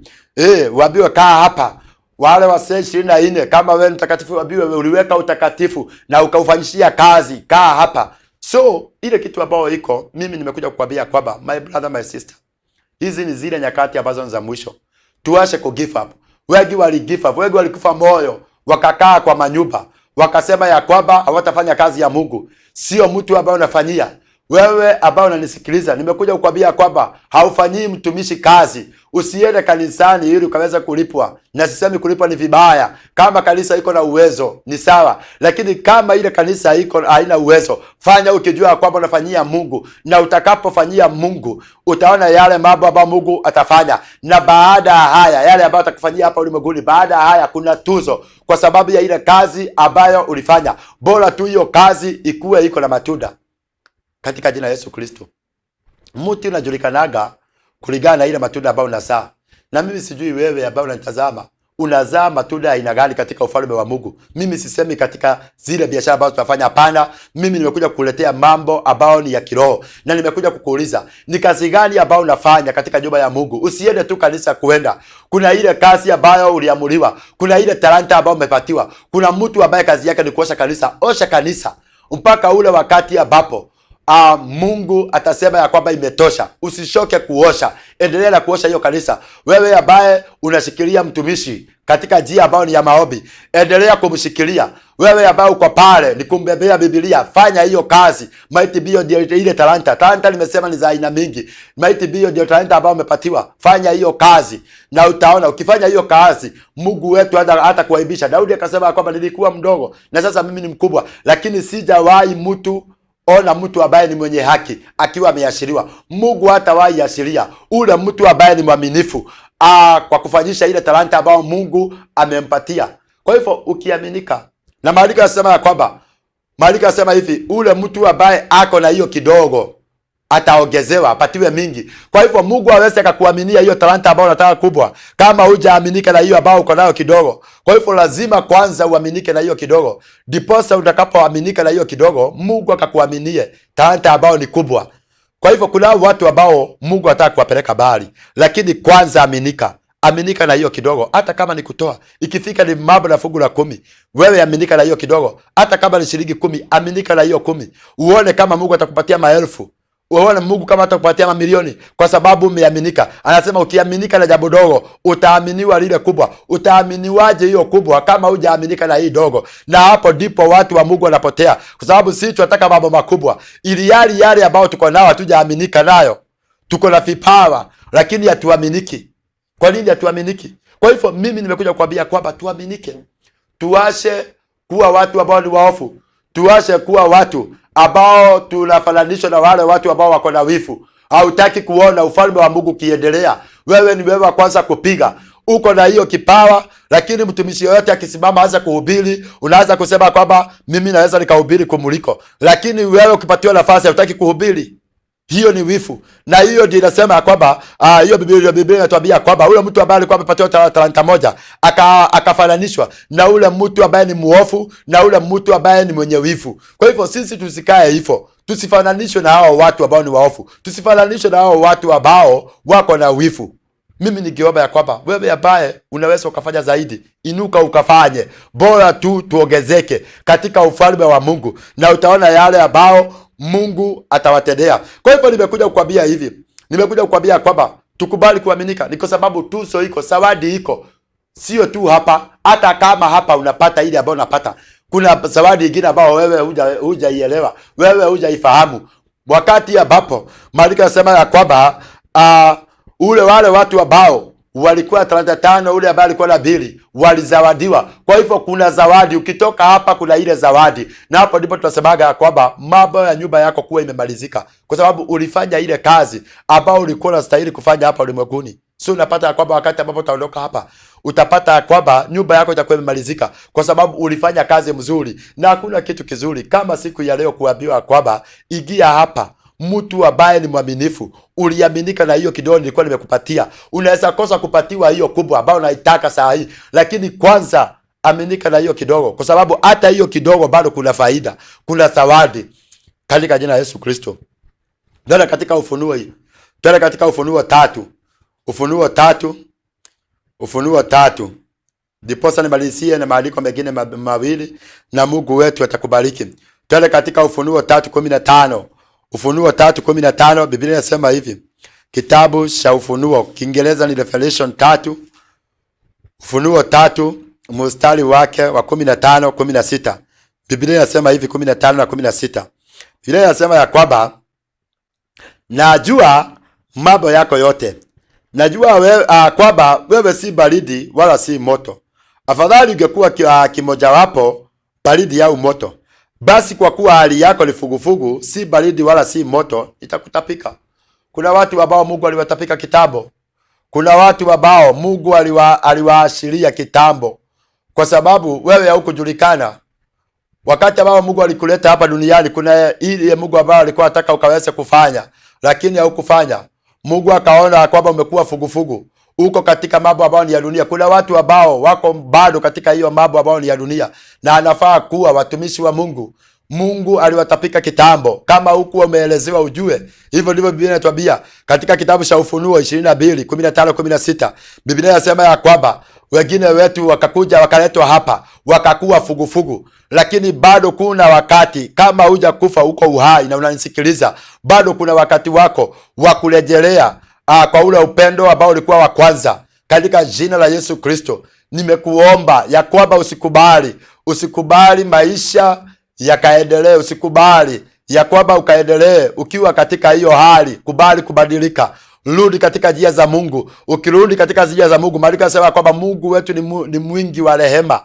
Waambiwe kaa hapa wale wasee 24, kama wewe ni mtakatifu, waambiwe uliweka utakatifu na ukaufanyishia kazi, kaa hapa. So ile kitu ambayo iko, mimi nimekuja kukwambia kwamba my brother, my sister, hizi ni zile nyakati ambazo ni za mwisho. Tuache ku give up. Wengi wali give up, wengi walikufa moyo, wakakaa kwa manyumba, wakasema ya kwamba hawatafanya kazi ya Mungu. Sio mtu ambaye unafanyia wewe, ambaye unanisikiliza, nimekuja kukwambia kwamba haufanyii mtumishi kazi. Usiende kanisani ili ukaweza kulipwa, na sisemi kulipwa ni vibaya. Kama kanisa iko na uwezo ni sawa, lakini kama ile kanisa iko haina uwezo, fanya ukijua kwamba unafanyia Mungu, na utakapofanyia Mungu utaona yale mambo ambayo Mungu atafanya. Na baada ya haya, yale ambayo atakufanyia hapa ulimwenguni, baada ya haya kuna tuzo kwa sababu ya ile kazi ambayo ulifanya. Bora tu hiyo kazi ikuwe iko na matunda, katika jina la Yesu Kristo. Mti unajulikanaga kulingana na ile matunda ambayo unazaa. Na mimi sijui wewe ambaye unanitazama unazaa matunda ya aina gani katika ufalme wa Mungu. Mimi sisemi katika zile biashara ambazo tunafanya, hapana. Mimi nimekuja kukuletea mambo ambayo ni ya kiroho, na nimekuja kukuuliza ni kazi gani ambayo unafanya katika nyumba ya Mungu. Usiende tu kanisa kuenda, kuna ile kazi ambayo uliamuliwa, kuna ile talanta ambayo umepatiwa. Kuna mtu ambaye kazi yake ni kuosha kanisa. Osha kanisa mpaka ule wakati ambapo Mungu atasema ya kwamba imetosha. Usishoke kuosha, endelea na kuosha hiyo kanisa. Wewe ambaye unashikilia mtumishi katika njia ambayo ni ya maombi, endelea kumshikilia. Wewe ambaye uko pale ni kumbebea Biblia, fanya hiyo kazi. Might be ndio ile talanta. Talanta nimesema ni za aina mingi. Might be ndio talanta ambayo umepatiwa, fanya hiyo kazi na utaona ukifanya hiyo kazi Mungu wetu hata kuaibisha. Daudi akasema kwamba nilikuwa mdogo na sasa mimi ni mkubwa, lakini sijawahi mtu ona mtu ambaye ni mwenye haki akiwa ameashiriwa. Mungu hatawahi ashiria ule mtu ambaye ni mwaminifu kwa kufanyisha ile talanta ambayo Mungu amempatia. Kwa hivyo ukiaminika, na maandiko yanasema ya kwamba, maandiko yanasema hivi, ule mtu ambaye ako na hiyo kidogo ataongezewa, apatiwe mingi. Kwa hivyo Mungu hawezi akakuaminia hiyo talanta ambayo unataka kubwa kama hujaaminika na hiyo ambayo uko nayo kidogo. Kwa hivyo lazima kwanza uaminike na hiyo kidogo, ndiposa utakapoaminika na hiyo kidogo, Mungu akakuaminie talanta ambayo ni kubwa. Kwa hivyo kuna watu ambao Mungu anataka kuwapeleka mbali, lakini kwanza aminika, aminika na hiyo kidogo, hata kama ni kutoa. Ikifika ni mambo na fungu la 10, wewe aminika na hiyo kidogo, hata kama ni shilingi 10, aminika na hiyo 10, uone kama Mungu atakupatia maelfu. Uone Mungu kama atakupatia mamilioni kwa sababu umeaminika. Anasema ukiaminika na jambo dogo utaaminiwa lile kubwa. Utaaminiwaje hiyo kubwa kama hujaaminika na hii dogo? Na hapo ndipo watu wa Mungu wanapotea, kwa sababu sisi tunataka mambo makubwa, ili yale yale ambayo tuko nayo hatujaaminika nayo. Tuko na vipawa lakini hatuaminiki. Kwa nini hatuaminiki? Kwa hivyo mimi nimekuja kukwambia kwamba tuaminike, tuache kuwa watu ambao ni waofu, tuache kuwa watu ambao tunafananishwa na wale watu ambao wako na wivu. Hautaki kuona ufalme wa Mungu ukiendelea. Wewe ni wewe wa kwanza kupiga. Uko na hiyo kipawa, lakini mtumishi yoyote akisimama aanze kuhubiri, unaanza kusema kwamba mimi naweza nikahubiri kumuliko, lakini wewe ukipatiwa nafasi hautaki kuhubiri. Hiyo ni wifu. Na hiyo ndio inasema ya kwamba hiyo Biblia inatuambia kwamba ule mtu ambaye alikuwa amepatiwa talanta moja akafananishwa na ule mtu ambaye ni muofu na ule mtu ambaye ni mwenye wifu. Kwa hivyo sisi tusikae hivyo, tusifananishwe na hao watu ambao ni waofu, tusifananishwe na hao watu ambao wako na wifu. Mimi nikiomba ya kwamba wewe ambaye unaweza ukafanya zaidi, inuka ukafanye, bora tu tuongezeke katika ufalme wa Mungu, na utaona yale ambao Mungu atawatendea. Kwa hivyo nimekuja kukwambia hivi, nimekuja kukwambia kwamba tukubali kuaminika, ni kwa sababu tuzo iko, zawadi iko, sio tu hapa. Hata kama hapa unapata ile ambayo unapata, kuna zawadi ingine ambayo wewe hujaielewa, wewe hujaifahamu. Wakati ambapo maandiko yanasema ya kwamba ule wale watu ambao walikuwa talanta 5, ule ambaye alikuwa na 2 walizawadiwa. Kwa hivyo kuna zawadi, ukitoka hapa kuna ile zawadi, na hapo ndipo tunasemaga ya kwamba mambo ya nyumba yako kuwa imemalizika, kwa sababu ulifanya ile kazi ambayo ulikuwa unastahili kufanya hapa ulimwenguni. So unapata ya kwamba wakati ambapo utaondoka hapa, utapata ya kwamba nyumba yako itakuwa imemalizika, kwa sababu ulifanya kazi mzuri. Na hakuna kitu kizuri kama siku ya leo kuambiwa kwamba ingia hapa, mtu ambaye ni mwaminifu, uliaminika na hiyo kidogo nilikuwa nimekupatia. Unaweza kosa kupatiwa hiyo kubwa ambayo unaitaka saa hii, lakini kwanza aminika na hiyo kidogo, kwa sababu hata hiyo kidogo bado kuna faida, kuna zawadi katika jina la Yesu Kristo. Twende katika Ufunuo hii, twende katika Ufunuo 3, Ufunuo 3, Ufunuo 3, ndiposa nimalizie na maandiko mengine mawili na Mungu wetu atakubariki. Twende katika Ufunuo 3:15. Ufunuo 3:15, Biblia inasema hivi. Kitabu cha Ufunuo, Kiingereza ni Revelation 3, Ufunuo 3 mstari wake wa 15, 16. Biblia inasema hivi 15 na 16. Biblia inasema ya kwamba najua mambo yako yote, najua kwamba wewe si baridi wala si moto. Afadhali ungekuwa kimojawapo, baridi au moto. Basi kwa kuwa hali yako ni fugufugu, si baridi wala si moto, itakutapika. Kuna watu ambao Mungu aliwatapika kitambo. Kuna watu ambao Mungu aliwaashiria kitambo, kwa sababu wewe haukujulikana. Wakati ambao Mungu alikuleta hapa duniani, kuna ile Mungu ambaye alikuwa anataka ukaweze kufanya, lakini haukufanya. Mungu akaona kwamba umekuwa fugufugu, uko katika mambo ambayo ni ya dunia. Kuna watu ambao wako bado katika hiyo mambo ambayo ni ya dunia, na anafaa kuwa watumishi wa Mungu. Mungu aliwatapika kitambo. Kama huku umeelezewa ujue, hivyo ndivyo Biblia inatuambia katika kitabu cha Ufunuo 22:15, 16. Biblia inasema ya kwamba wengine wetu wakakuja wakaletwa hapa wakakuwa fugufugu, lakini bado kuna wakati, kama hujakufa uko uhai na unanisikiliza, bado kuna wakati wako wa kurejelea kwa ule upendo ambao ulikuwa wa kwanza. Katika jina la Yesu Kristo nimekuomba ya kwamba usikubali maisha yakaendelee, usikubali ya kwamba ukaendelee ukiwa katika hiyo hali. Kubali kubadilika, rudi katika njia za Mungu. Ukirudi katika njia za Mungu, maandiko yanasema kwamba Mungu wetu ni mwingi wa rehema.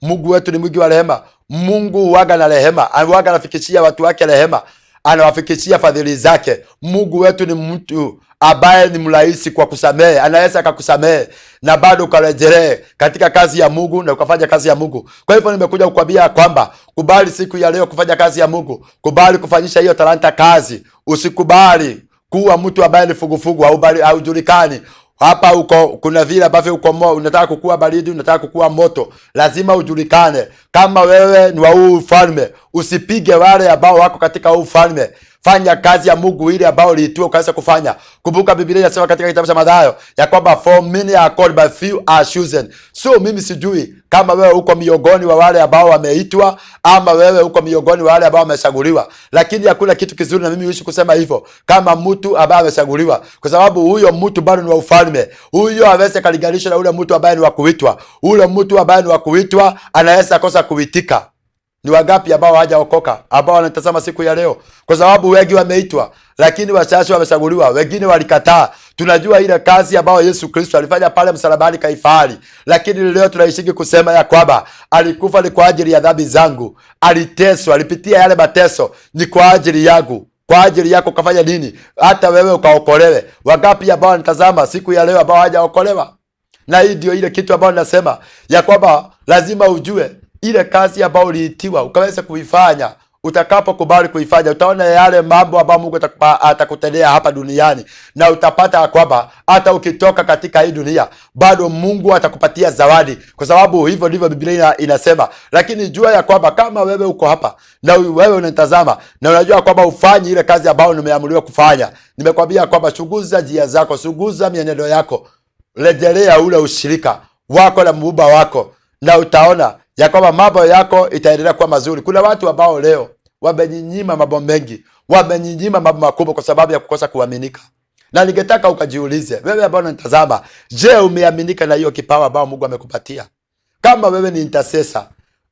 Mungu wetu ni mwingi wa rehema. Mungu huaga na rehema, huaga anafikishia watu wake rehema, anawafikishia fadhili zake. Mungu wetu ni mtu ambaye ni mrahisi kwa kusamehe, anaweza akakusamehe na bado ukarejelee katika kazi ya Mungu na ukafanya kazi ya Mungu. Kwa hivyo nimekuja kukwambia kwamba kubali siku ya leo kufanya kazi ya Mungu, kubali kufanyisha hiyo talanta kazi. Usikubali kuwa mtu ambaye ni fugufugu, haujulikani. Hapa uko kuna vile ambavyo uko unataka kukua baridi, unataka kukua moto, lazima ujulikane kama wewe ni wa huu ufalme. Usipige wale ambao wako katika huu ufalme. Fanya kazi ya Mungu ile ambayo uliitiwa ukaweza kufanya. Kumbuka Biblia inasema katika kitabu cha Mathayo ya kwamba for many are called but few are chosen. So mimi sijui kama wewe uko miongoni wa wale ambao wameitwa ama wewe uko miongoni wa wale ambao wamechaguliwa, lakini hakuna kitu kizuri, na mimi huishi kusema hivyo, kama mtu ambaye amechaguliwa, kwa sababu huyo mtu bado ni wa ufalme. Huyo hawezi kalinganishwa na ule mtu ambaye ni wa kuitwa. Ule mtu ambaye ni wa kuitwa anaweza kosa kuitika. Ni wangapi ambao hawajaokoka ambao wanatazama siku ya leo? Kwa sababu wengi wameitwa, lakini wachache wamechaguliwa, wengine walikataa. Tunajua ile kazi ambayo Yesu Kristo alifanya pale msalabani Kaifari, lakini leo tunaishiki kusema ya kwamba alikufa ni kwa ajili ya dhambi zangu, aliteswa, alipitia yale mateso ni kwa ajili yangu. Kwa ajili yako ukafanya nini? Hata wewe ukaokolewe. Wangapi ambao wanatazama siku ya leo ambao hawajaokolewa? Na hii ndio ile kitu ambayo ninasema ya kwamba lazima ujue ile kazi ambayo uliitiwa ukaweza kuifanya. Utakapokubali kuifanya, utaona yale mambo ambayo Mungu atakutendea hapa duniani, na utapata kwamba hata ukitoka katika hii dunia bado Mungu atakupatia zawadi, kwa sababu hivyo ndivyo Biblia inasema. Lakini jua ya kwamba kama wewe uko hapa na wewe unatazama na unajua kwamba ufanyi ile kazi ambayo nimeamriwa kufanya, nimekwambia kwamba chunguza njia zako, chunguza mienendo yako. Rejelea ule ushirika wako na muumba wako, na utaona ya kwamba mambo yako itaendelea kuwa mazuri. Kuna watu ambao leo wamenyinyima mambo mengi, wamenyinyima mambo makubwa kwa sababu ya kukosa kuaminika. Na ningetaka ukajiulize wewe ambao unanitazama, je, umeaminika na hiyo kipawa ambao Mungu amekupatia? Kama wewe ni intercessor,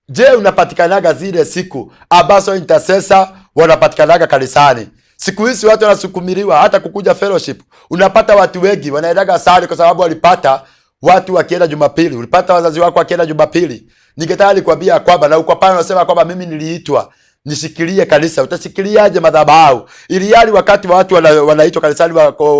je, unapatikanaga zile siku ambazo intercessor wanapatikanaga kanisani? Siku hizi watu wanasukumiliwa hata kukuja fellowship. Unapata watu wengi wanaendaga sali kwa sababu walipata watu wakienda Jumapili, ulipata wazazi wako wakienda Jumapili. Ningetaka nikwambia kwamba na uko pale unasema kwamba mimi niliitwa nishikilie kanisa. Utashikiliaje madhabahu ili hali wakati watu wanaitwa kanisani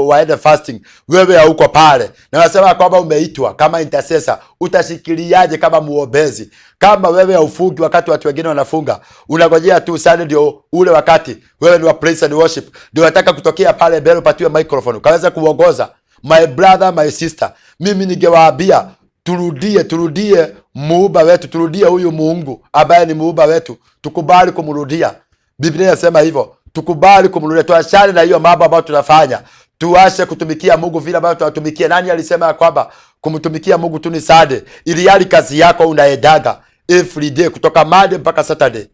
waende fasting, wewe hauko pale na unasema kwamba umeitwa kama intercessor? Utashikiliaje kama muombezi kama wewe haufungi wakati watu wengine wanafunga? Unangojea tu sana ndio ule wakati wewe ni wa praise and worship, ndio unataka kutokea pale mbele upatiwe microphone ukaweza kuongoza. My brother, my sister, mimi ningewaambia turudie, turudie muumba wetu, turudie huyu Mungu ambaye ni muumba wetu, tukubali kumrudia. Biblia inasema hivyo, tukubali kumrudia, tuachane na hiyo mambo ambayo tunafanya, tuache kutumikia Mungu vile ambavyo tunatumikia. Nani alisema ya kwamba kumtumikia Mungu tu ni Sunday, ili hali kazi yako unaendaga every day kutoka Monday mpaka Saturday?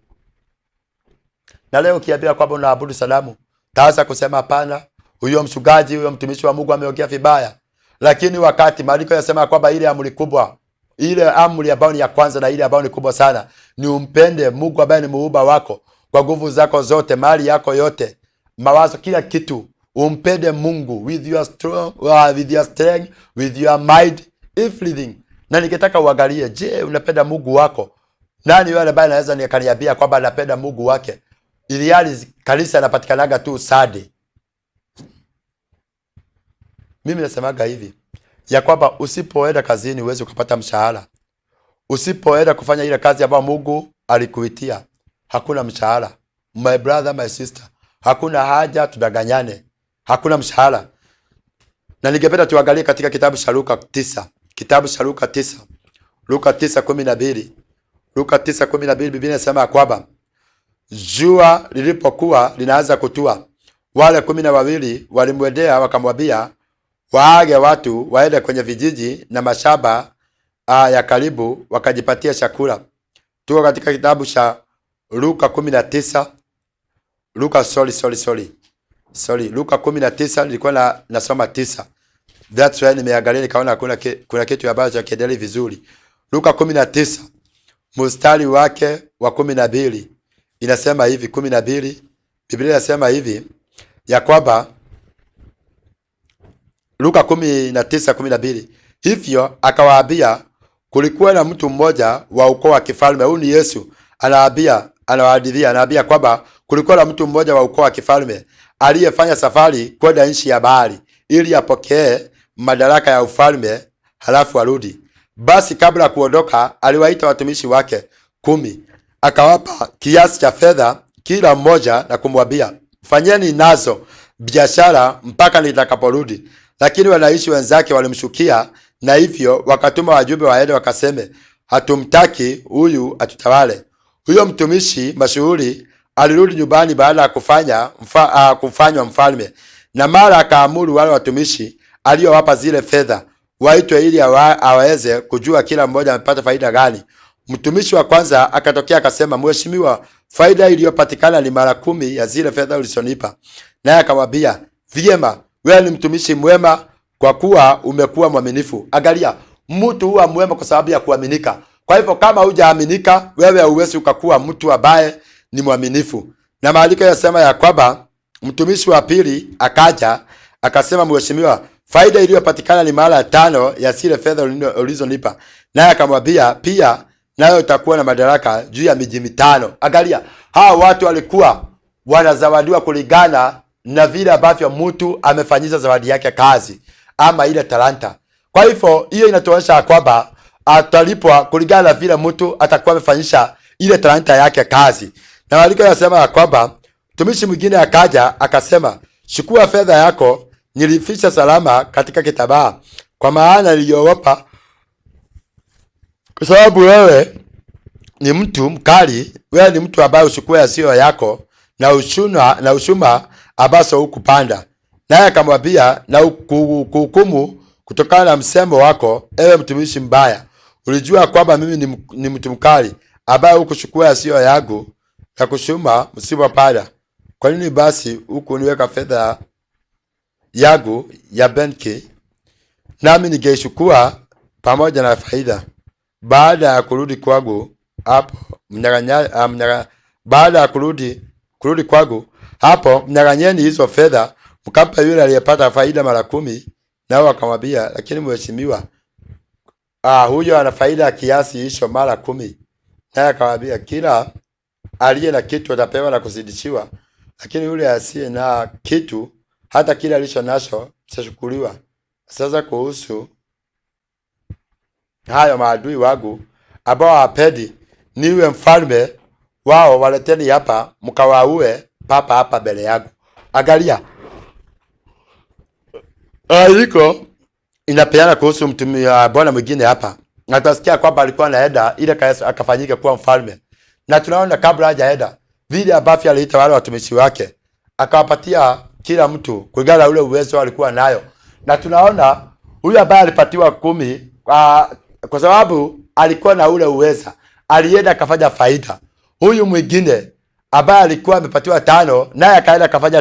Na leo ukiambia kwamba unaabudu sanamu, taanza kusema hapana, huyo mchungaji, huyo mtumishi wa Mungu ameongea vibaya. Lakini wakati maandiko yanasema kwamba ile amri kubwa, ile amri ambayo ni ya kwanza na ile ambayo ni kubwa sana, ni umpende Mungu ambaye ni muumba wako kwa nguvu zako zote, mali yako yote, mawazo, kila kitu. Umpende Mungu with your strong, with your strength, with your mind, everything. Na ningetaka uangalie, je, unapenda Mungu wako? Nani yule ambaye anaweza nikaniambia kwamba anapenda Mungu wake, ili hali kanisa anapatikanaga tu Sunday? Mimi nasemaga hivi ya kwamba usipoenda kazini huwezi ukapata mshahara. Usipoenda kufanya ile kazi ambayo Mungu alikuitia, hakuna mshahara. My brother, my sister, hakuna haja tudanganyane, hakuna mshahara. Na ningependa tuangalie katika kitabu cha Luka 9, kitabu cha Luka 9, Luka 9:12, Luka 9:12, Biblia inasema ya kwamba jua lilipokuwa linaanza kutua, wale 12 walimwendea wakamwambia waage watu waende kwenye vijiji na mashamba ya karibu wakajipatia chakula. Tuko katika kitabu cha Luka 19, Luka sorry Luka 19, nilikuwa nasoma 9. That's why nimeangalia nikaona kuna kitu ambacho hakiendelei vizuri. Luka 19 mstari wake wa 12 inasema hivi, 12 Biblia inasema hivi ya kwamba Luka 19:12, hivyo akawaambia, kulikuwa na mtu mmoja wa ukoo wa kifalme. Huyu ni Yesu anawaambia, anawahadithia, anawaambia kwamba kulikuwa na mtu mmoja wa ukoo wa kifalme aliyefanya safari kwenda nchi ya bahari ili apokee madaraka ya ufalme halafu arudi. Basi kabla ya kuondoka, aliwaita watumishi wake 10, akawapa kiasi cha fedha kila mmoja na kumwambia, fanyeni nazo biashara mpaka nitakaporudi. Lakini wanaishi wenzake walimshukia, na hivyo wakatuma wajumbe waende wakaseme, hatumtaki huyu atutawale. Huyo mtumishi mashuhuri alirudi nyumbani baada ya kufanywa mfalme, na mara akaamuru wale watumishi aliyowapa zile fedha waitwe ili aweze kujua kila mmoja amepata faida gani. Mtumishi wa kwanza akatokea akasema, mheshimiwa, faida iliyopatikana ni mara 10 ya zile fedha ulizonipa. Naye akamwambia, vyema, wewe ni mtumishi mwema kwa kuwa umekuwa mwaminifu. Angalia, mtu huwa mwema kwa sababu ya kuaminika. Kwa hivyo kama hujaaminika, wewe huwezi ukakuwa mtu ambaye ni mwaminifu. Na maandiko yanasema ya kwamba mtumishi wa pili akaja akasema, mheshimiwa, faida iliyopatikana ni mara 5 ya zile fedha ulizonipa. Naye akamwambia, pia nayo utakuwa na madaraka juu ya miji 5. Angalia, hawa watu walikuwa wanazawadiwa kulingana na vile ambavyo mtu amefanyiza zawadi yake kazi ama ile talanta. Kwa hivyo hiyo inatuonyesha kwamba atalipwa kulingana na vile mtu atakuwa amefanyisha ile talanta yake kazi. Na maandiko yanasema ya kwamba mtumishi mwingine akaja akasema, chukua fedha yako, nilificha salama katika kitambaa, kwa maana niliogopa, kwa sababu wewe ni mtu mkali, wewe ni mtu ambaye uchukua yasiyo yako na ushuma ambazo hukupanda. Naye akamwambia, na kuhukumu Kutokana na msemo wako, ewe mtumishi mbaya, ulijua kwamba mimi ni mtu mkali ambaye hukuchukua yasiyo yangu na kushuma msipopanda. Kwa nini basi hukuniweka fedha yangu ya benki, nami ningeichukua pamoja na faida? Baada ya kurudi kwangu hapo mnyang'anya, ah, mnyang'a, baada ya kurudi kwangu hapo mnyang'anyeni hizo fedha mkampa yule aliyepata faida mara 10. Nao wakamwambia, lakini mheshimiwa, huyo ana faida ya kiasi hicho mara 10. Naye akamwambia, kila aliye na kitu atapewa na kuzidishiwa, lakini yule asiye na kitu, hata kile alicho nacho kitachukuliwa. Sasa kuhusu hayo maadui wangu ambao hawapendi niwe mfalme wao, waleteni hapa mkawaue papa hapa mbele yangu. Angalia, iko inapeana kuhusu mtumi bwana mwingine hapa, na tunasikia kwamba alikuwa anaenda ile akafanyika kuwa mfalme, na tunaona kabla hajaenda vile ambavyo aliita wale watumishi wake akawapatia kila mtu kulingana na ule uwezo alikuwa nayo, na tunaona huyu ambaye alipatiwa 10 kwa sababu alikuwa na ule uweza alienda akafanya faida. Huyu mwingine ambaye alikuwa amepatiwa 5 naye akaenda akafanya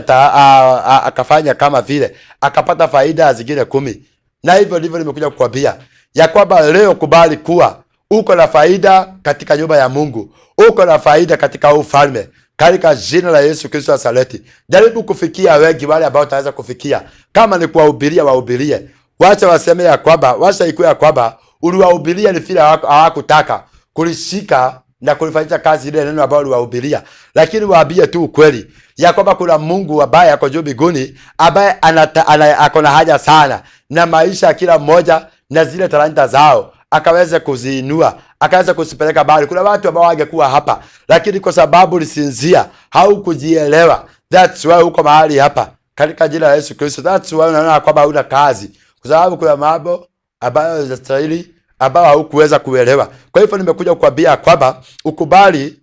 akafanya kama vile akapata faida zingine 10. Na hivyo ndivyo nimekuja kukuambia ya kwamba leo kubali kuwa uko na faida katika nyumba ya Mungu, uko na faida katika ufalme, katika jina la Yesu Kristo wa Nazareti. Jaribu kufikia wengi wale ambao utaweza kufikia. Kama ni kuwahubiria, wahubirie. Wacha waseme ya kwamba, wacha ikuwe ya kwamba uliwahubiria ni vile hawakutaka kulishika na kulifanyisha kazi ile neno ambalo uliwahubiria, lakini waambie tu ukweli ya kwamba kuna Mungu ambaye ako juu mbinguni, ambaye ako na haja sana na maisha ya kila mmoja na zile talanta zao akaweza kuziinua, akaweza kuzipeleka mbali. Kuna watu ambao wangekuwa hapa, lakini kwa sababu ulisinzia, haukujielewa, that's why uko mahali hapa katika jina la Yesu Kristo. That's why unaona kwamba huna kazi, kwa sababu kuna mambo ambayo yanastahili ambao haukuweza kuelewa. Kwa hivyo nimekuja kukuambia kwamba ukubali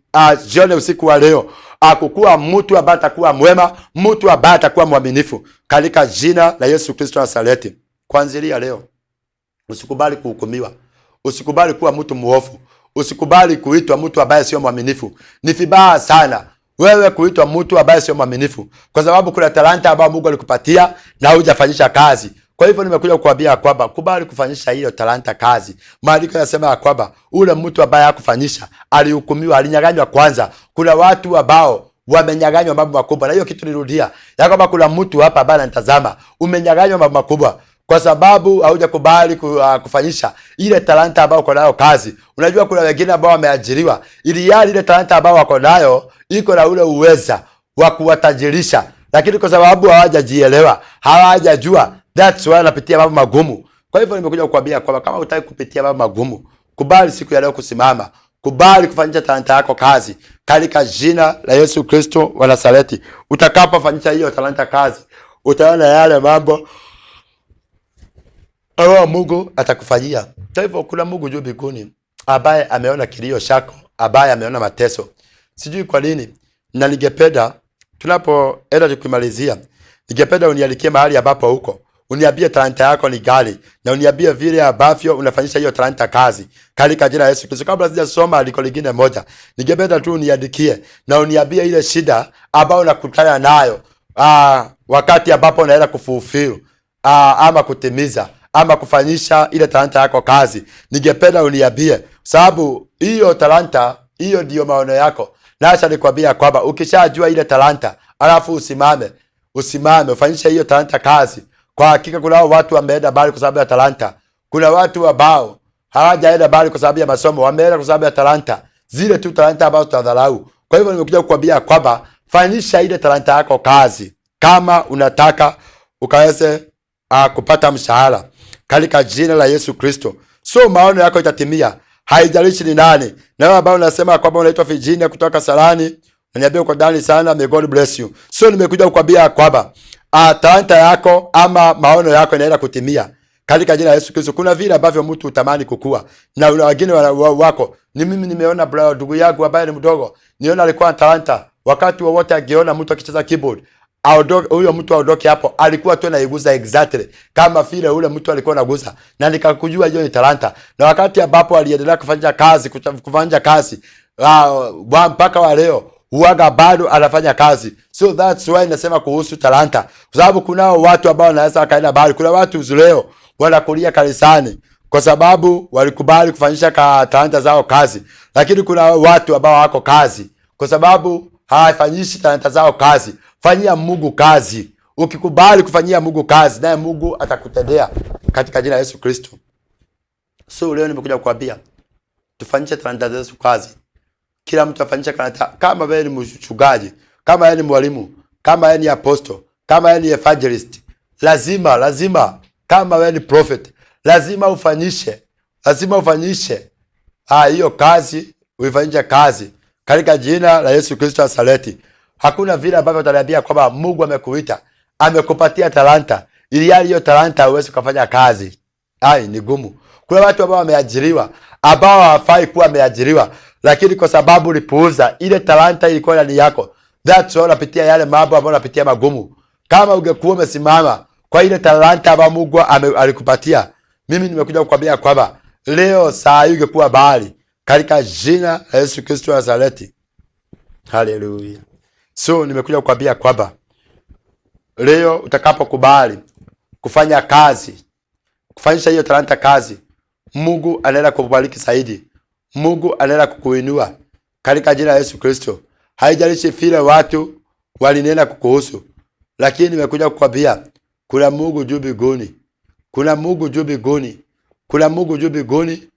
jione usiku wa leo akukuwa mtu ambaye atakuwa mwema, mtu ambaye atakuwa mwaminifu katika jina la Yesu Kristo wa Nazareti. Kuanzia leo usikubali kuhukumiwa, usikubali kuwa mtu muovu, usikubali kuitwa mtu ambaye sio mwaminifu. Ni vibaya sana wewe kuitwa mtu ambaye sio mwaminifu, kwa sababu kuna talanta ambayo Mungu alikupatia na hujafanyisha kazi. Kwa hivyo nimekuja kukuambia kwamba kubali kufanyisha hiyo talanta kazi. Maandiko yanasema kwamba ule mtu ambaye hakufanyisha alihukumiwa, alinyang'anywa kwanza. Kuna watu ambao wamenyang'anywa mambo makubwa, na hiyo kitu nirudia ya kwamba kuna mtu hapa ambaye ananitazama, umenyang'anywa mambo makubwa kwa sababu haujakubali kufanyisha ile talanta ambayo uko nayo kazi. Unajua kuna wengine ambao wameajiriwa ili yale ile talanta ambayo wako nayo iko na ule uweza wa kuwatajirisha, lakini kwa sababu hawajajielewa, hawajajua, that's why wanapitia mambo magumu. Kwa hivyo nimekuja kukuambia kwamba kama hutaki kupitia mambo magumu, kubali siku ya leo kusimama, kubali kufanyisha talanta yako kazi katika jina la Yesu Kristo wa Nazareti. Utakapofanyisha hiyo talanta kazi, utaona yale mambo ambayo Mungu atakufanyia. Kwa hivyo kuna Mungu juu mbinguni ambaye ameona kilio chako, ambaye ameona mateso. Sijui kwa nini, na ningependa tunapoenda tukimalizia, ningependa unialikie mahali ambapo uko, uniambie talanta yako ni gani, na uniambie vile ambavyo unafanyisha hiyo talanta kazi katika jina la Yesu Kristo. Kabla sijasoma andiko lingine moja, ningependa tu uniandikie na uniambie ile shida ambayo unakutana nayo wakati ambapo unaenda kufulfill ama kutimiza ama kufanyisha ile talanta yako kazi. Ningependa uniambie, sababu hiyo talanta hiyo ndio maono yako. Na acha nikwambia kwamba ukishajua ile talanta, alafu usimame ufanyishe hiyo talanta kazi. Kwa hakika kuna watu wameenda mbali kwa sababu ya talanta. Kuna watu ambao hawajaenda mbali kwa sababu ya masomo, wameenda kwa sababu ya talanta, zile tu talanta ambazo tutadharau. Kwa hivyo nimekuja kukuambia kwamba fanyisha ile talanta yako kazi kama unataka ukaweze kupata mshahara katika jina la Yesu Kristo. So maono yako itatimia, haijalishi ni nani. Na wewe ambao unasema kwamba unaitwa Virginia kutoka Salani, unaniambia uko ndani sana, may God bless you. So nimekuja kukuambia kwamba talanta yako ama maono yako inaenda kutimia katika jina la Yesu Kristo. Kuna vile ambavyo mtu utamani kukua, na wengine wako ni mimi nimeona bro, ndugu yangu ambaye ni mdogo, niona alikuwa na talanta. Wakati wowote akiona mtu akicheza keyboard aondoke, huyo mtu aondoke hapo, alikuwa tu anaigusa exactly kama vile ule mtu alikuwa anagusa, na nikakujua hiyo ni talanta. Na wakati ambapo aliendelea kufanya kazi, kufanya kazi mpaka wa leo huaga bado anafanya kazi. So that's why nasema kuhusu talanta, kwa sababu kunao watu ambao wanaweza wakaenda mbali. Kuna watu leo wanakulia kanisani kwa sababu walikubali kufanyisha talanta zao kazi, lakini kuna watu ambao wako kazi kwa sababu hawafanyishi talanta zao kazi. Fanyia Mungu kazi. Ukikubali kufanyia Mungu kazi, naye Mungu atakutendea katika jina la Yesu Kristo. So leo nimekuja kukuambia tufanyishe talanta zetu kazi. Kila mtu afanyishe talanta. Kama wewe ni mchungaji, kama wewe ni mwalimu, kama wewe ni apostle, kama wewe ni evangelist, lazima kama wewe ni prophet, lazima ufanyishe hiyo kazi, uifanyishe kazi katika jina la Yesu Kristo wa Nazareti. Hakuna vile ambavyo utaniambia kwamba Mungu amekuita, amekupatia talanta, ili hali hiyo talanta uweze kufanya kazi. Ai, ni gumu. Kuna watu ambao wameajiriwa, ambao hawafai kuwa wameajiriwa, lakini kwa sababu ulipuuza ile talanta ilikuwa ndani yako, that's why unapitia yale mambo ambayo unapitia magumu. Kama ungekuwa umesimama kwa ile talanta ambayo Mungu alikupatia, mimi nimekuja kukwambia kwamba leo saa hii ungekuwa mbali, katika jina la Yesu Kristo wa Nazareti. Haleluya. So nimekuja kukwambia kwamba leo utakapokubali kufanya kazi, kufanyisha hiyo talanta kazi, Mungu anaenda kukubariki zaidi. Mungu anaenda kukuinua katika jina la Yesu Kristo. Haijalishi vile watu walinena kukuhusu, lakini nimekuja kukwambia kuna Mungu juu mbinguni. Kuna Mungu juu mbinguni. Kuna Mungu juu mbinguni,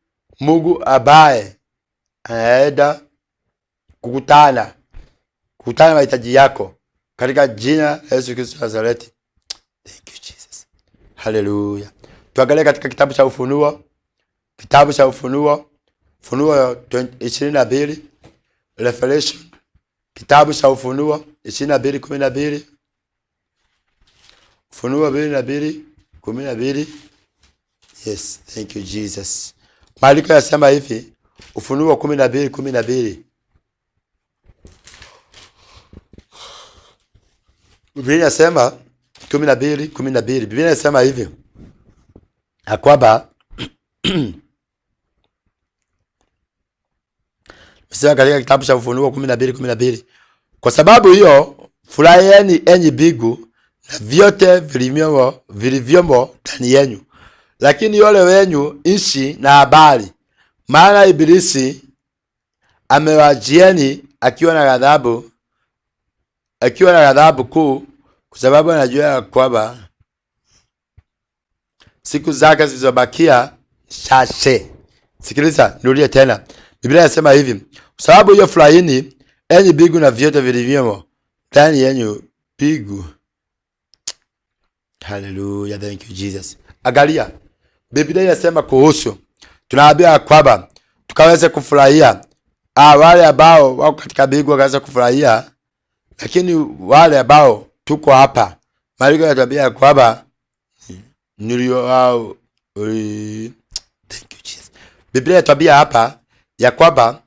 Mungu ambaye anaenda kukutana mahitaji yako katika jina la Yesu Kristo wa Nazareti. Thank you Jesus. Hallelujah. Tuangalie katika kitabu cha Ufunuo. Kitabu cha Ufunuo, Ufunuo 22, Revelation. Kitabu cha Ufunuo 22:12. Ufunuo 22:12. Yes, thank you Jesus. Maandiko yanasema hivi, Ufunuo 12:12. Biblia inasema 12:12. Biblia inasema hivi ya kwamba sema katika kitabu cha Ufunuo 12:12, kwa sababu hiyo furahieni enyi mbingu na vyote vilivyomo ndani yenu, lakini ole wenyu nchi na habari, maana Ibilisi amewajieni akiwa na ghadhabu kuu, kwa sababu anajua kwamba siku zake zilizobakia chache. Sikiliza, nirudie tena. Biblia inasema hivi, kwa sababu hiyo furahini enyi mbingu na vyote vilivyomo ndani yenu mbingu. Hallelujah, thank you Jesus. Angalia, Biblia inasema kuhusu, tunaambiwa kwamba tukaweze kufurahia. Wale ambao wako katika mbingu wakaweza kufurahia, lakini wale ambao tuko hapa, maandiko yanatuambia kwamba thank you Jesus. Biblia inatuambia hapa ya kwamba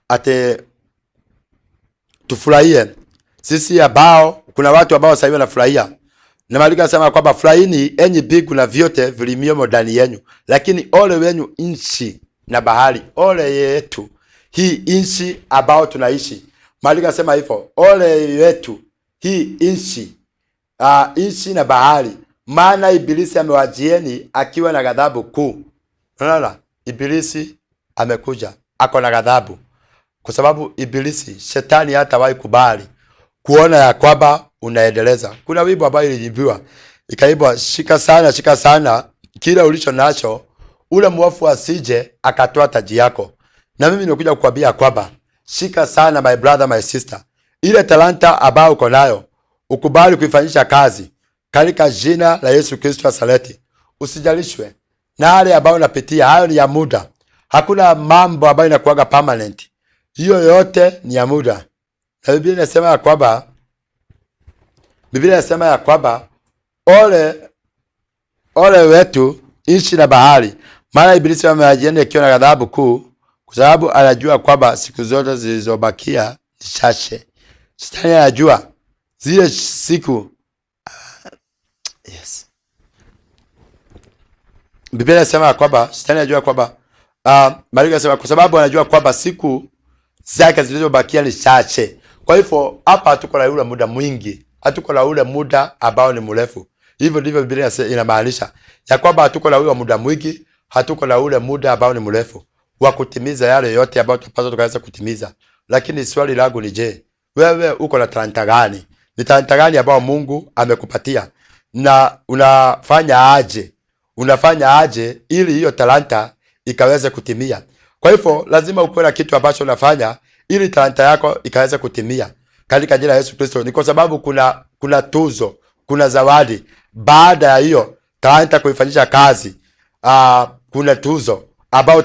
ate tufurahie sisi ambao, kuna watu ambao sasa hivi wanafurahia. Na maandiko yanasema kwamba furahini enyi mbingu na vyote vilivyomo ndani yenu, lakini ole wenu nchi na bahari. Ole yetu hii nchi ambao tunaishi. Maandiko yanasema hivyo, ole yetu hii nchi, nchi na bahari, maana Ibilisi amewajieni akiwa na ghadhabu kuu. Unaona, Ibilisi amekuja ako na ghadhabu, kwa sababu Ibilisi, shetani hatawahi kubali kuona ya kwamba unaendeleza. Kuna wimbo ambao ilijibiwa ikaimbwa, shika sana, shika sana kila ulicho nacho, ule mwovu asije akatoa taji yako. Na mimi nimekuja kukuambia kwamba shika sana, my brother, my sister, ile talanta ambayo uko nayo ukubali kuifanyisha kazi katika jina la Yesu Kristo wa Nazareti. Usijalishwe na yale ambayo unapitia, hayo ni ya muda. Hakuna mambo ambayo inakuwaga permanent, hiyo yote ni ya muda. Na Biblia inasema ya kwamba, Biblia inasema ya kwamba ole wetu nchi na bahari, maana Ibilisi amewajieni akiwa na ghadhabu kuu, kwa sababu anajua kwamba siku zote zilizobakia ni chache. Shetani anajua zile siku. Yes. Biblia inasema ya kwamba shetani anajua kwamba maandiko yanasema kwa sababu anajua kwamba siku zake zilizobakia ni chache. Kwa hivyo hapa hatuko na ule muda mwingi, hatuko na ule muda ambao ni mrefu. Hivyo ndivyo Biblia inamaanisha ya kwamba hatuko na ule muda mwingi, hatuko na ule muda ambao ni mrefu wa kutimiza yale yote ambayo tunapaswa tukaweza kutimiza. Lakini swali langu ni je, wewe uko na talanta gani? Ni talanta gani ambayo Mungu amekupatia na unafanya aje? Unafanya aje ili hiyo talanta ikaweze kutimia? Kwa hivyo lazima ukuwe na kitu ambacho unafanya ili talanta yako ikaweze kutimia katika jina la Yesu Kristo. Ni kwa sababu kuna tuzo, kuna zawadi baada ya hiyo talanta kuifanyisha kazi. Kuna tuzo ambayo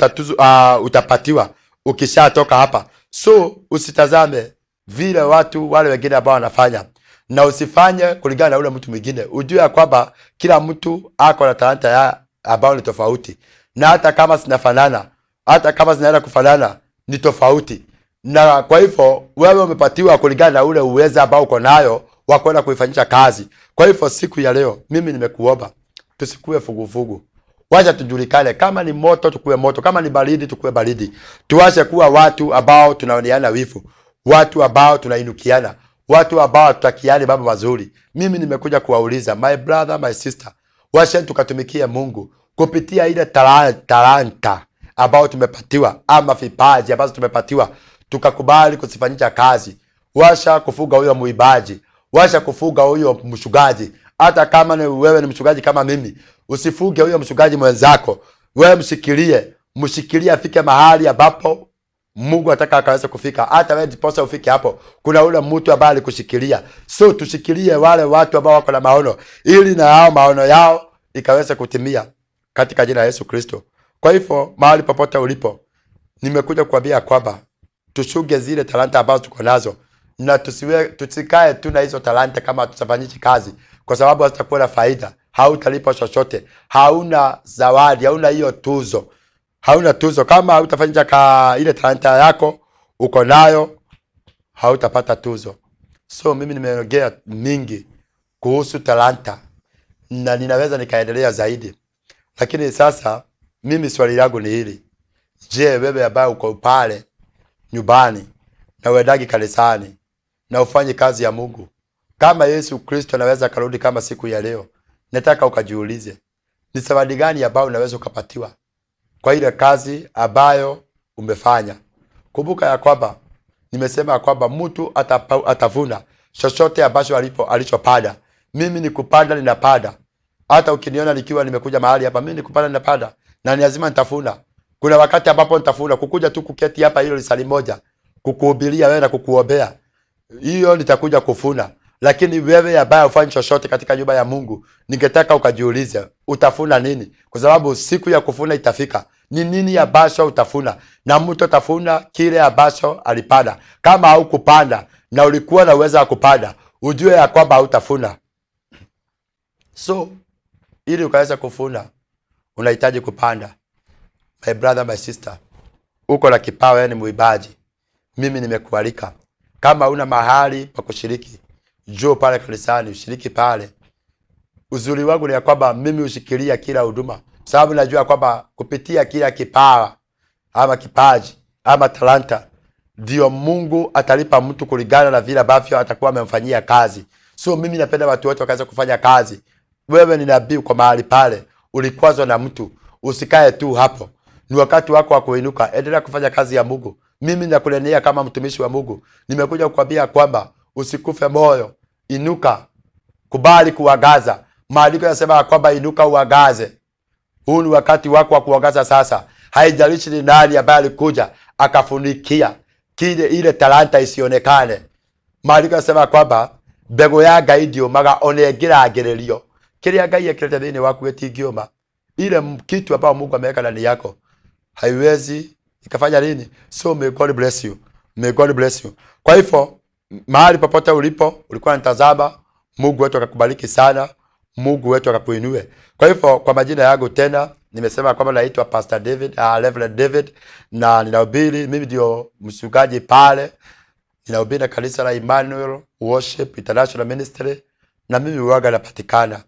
utapatiwa ukishatoka hapa. So usitazame vile watu wale wengine ambao wanafanya, na usifanye kulingana na ule mtu mwingine. Ujue ya kwamba kila mtu ako na talanta ya ambayo ni tofauti, na hata kama zinafanana, hata kama zinaenda kufanana ni tofauti. Na kwa hivyo wewe umepatiwa kulingana na ule uweza ambao uko nayo wa kwenda kuifanyisha kazi. Kwa hivyo siku ya leo mimi nimekuomba tusikue fugufugu, wacha tujulikane. Kama ni moto tukue moto, kama ni baridi tukue baridi. Tuache kuwa watu ambao tunaoneana wivu, watu ambao tunainukiana, watu ambao hatutakiani mambo mazuri. Mimi nimekuja kuwauliza my brother, my sister, wacha tukatumikie Mungu kupitia ile talanta ambao tumepatiwa ama vipaji ambazo tumepatiwa, tukakubali kuzifanyisha kazi. Washa kufuga huyo muibaji, washa kufuga huyo mchungaji. Hata kama ni wewe ni mchungaji kama mimi, usifuge huyo mchungaji mwenzako, wewe mshikilie, mshikilie afike mahali ambapo Mungu ataka akaweza kufika. Hata wewe ndiposa ufike hapo, kuna ule mtu ambaye alikushikilia. So tushikilie wale watu ambao wako na maono, ili na hao maono yao ikaweze kutimia katika jina la Yesu Kristo. Kwa hivyo mahali popote ulipo, nimekuja kuambia kwamba tushuge zile talanta ambazo tuko nazo na tusikae tu na hizo talanta kama tutafanyishi kazi, kwa sababu hazitakuwa na faida. Hautalipwa chochote, hauna zawadi, hauna hiyo tuzo, hauna tuzo kama hautafanyisha ile talanta yako uko nayo, hautapata tuzo. So mimi nimeongea mingi kuhusu talanta na ninaweza nikaendelea zaidi, lakini sasa mimi swali langu ni hili: je, wewe ambaye uko pale nyumbani na uendagi kanisani na ufanye kazi ya Mungu, kama Yesu Kristo anaweza karudi kama siku ya leo, nataka ukajiulize ni zawadi gani ambayo unaweza ukapatiwa kwa ile kazi ambayo umefanya. Kumbuka ya kwamba nimesema ya kwamba mtu atavuna chochote ambacho alichopanda. Mimi ni kupanda ninapanda. Hata ukiniona nikiwa nimekuja mahali hapa, mimi ni kupanda ninapanda, na ni lazima nitavuna. Kuna wakati ambapo nitavuna, kukuja tu kuketi hapa hilo lisali moja, kukuhubiria wewe na kukuombea, hiyo nitakuja kufuna. Lakini wewe ambaye hufanyi chochote katika nyumba ya Mungu, ningetaka ukajiulize utafuna nini? Kwa sababu siku ya kufuna itafika. Ni nini ambacho utafuna? Na mtu atafuna kile ambacho alipanda. Kama haukupanda na ulikuwa na uwezo wa kupanda, ujue ya kwamba hautafuna. So ili ukaweza kufuna, unahitaji kupanda. My brother, my sister, uko na kipawa, wewe ni muibaji. Mimi nimekualika. Kama una mahali pa kushiriki, njoo pale kanisani ushiriki pale. Uzuri wangu ni ya kwamba mimi hushikilia kila huduma, sababu najua kwamba kupitia kila kipawa ama kipaji ama talanta ndio Mungu atalipa mtu kulingana na vile ambavyo atakuwa amemfanyia kazi. So mimi napenda watu wote wakaweza kufanya kazi. Wewe ni nabii kwa mahali pale, ulikwazwa na mtu, usikae tu hapo. Ni wakati wako wa kuinuka, endelea kufanya kazi ya Mungu. Mimi nakunenea kama mtumishi wa Mungu, nimekuja kukwambia kwamba usikufe moyo, inuka, kubali kuangaza. Maandiko yanasema kwamba inuka uangaze. Huu ni wakati wako wa kuangaza sasa. Haijalishi ni nani ambaye alikuja akafunikia kile ile talanta isionekane. Maandiko yanasema kwamba mbegu ya Ngai ndiumaga ona ĩngĩrangĩrĩrio. Kĩrĩa Ngai ekĩrĩte thĩinĩ waku gĩtingĩũma. Ile kitu ambayo Mungu ameweka ndani yako haiwezi ikafanya nini? So may God bless you. May God bless you. Kwa hivyo mahali popote ulipo, ulikuwa unatazama, Mungu wetu akakubariki sana, Mungu wetu akakuinue. Kwa hivyo kwa majina yangu tena nimesema kwamba naitwa Pastor David, Reverend David, na ninahubiri, mimi ndio mchungaji pale. Ninahubiri kanisa la Emmanuel Worship International Ministry, na mimi huwaga napatikana.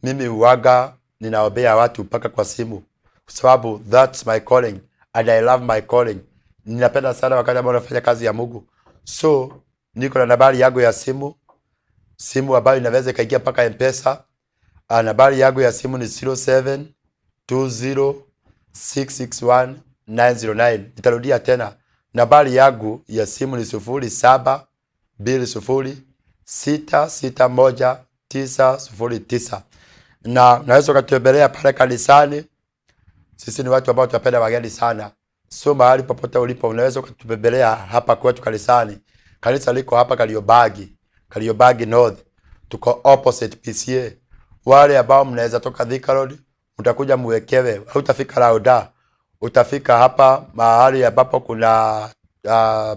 Mimi huwaga ninaombea watu mpaka kwa simu, kwa sababu that's my calling and I love my calling. Ninapenda sana wakati ambao nafanya kazi ya Mungu. So niko na nambari yangu ya simu, simu ambayo inaweza ikaingia mpaka M-Pesa. Nambari yangu ya simu ni 0720661909. Nitarudia tena, nambari yangu ya simu ni 0720661909, na naweza ukatembelea pale kanisani. Sisi ni watu ambao tunapenda wageni sana, so mahali popote ulipo unaweza ukatutembelea hapa kwetu kanisani. Kanisa liko hapa Kariobangi, Kariobangi North, tuko opposite PCA. Wale ambao mnaweza toka Thika Road, mtakuja muwekewe, hautafika Lauda, utafika hapa mahali ambapo kuna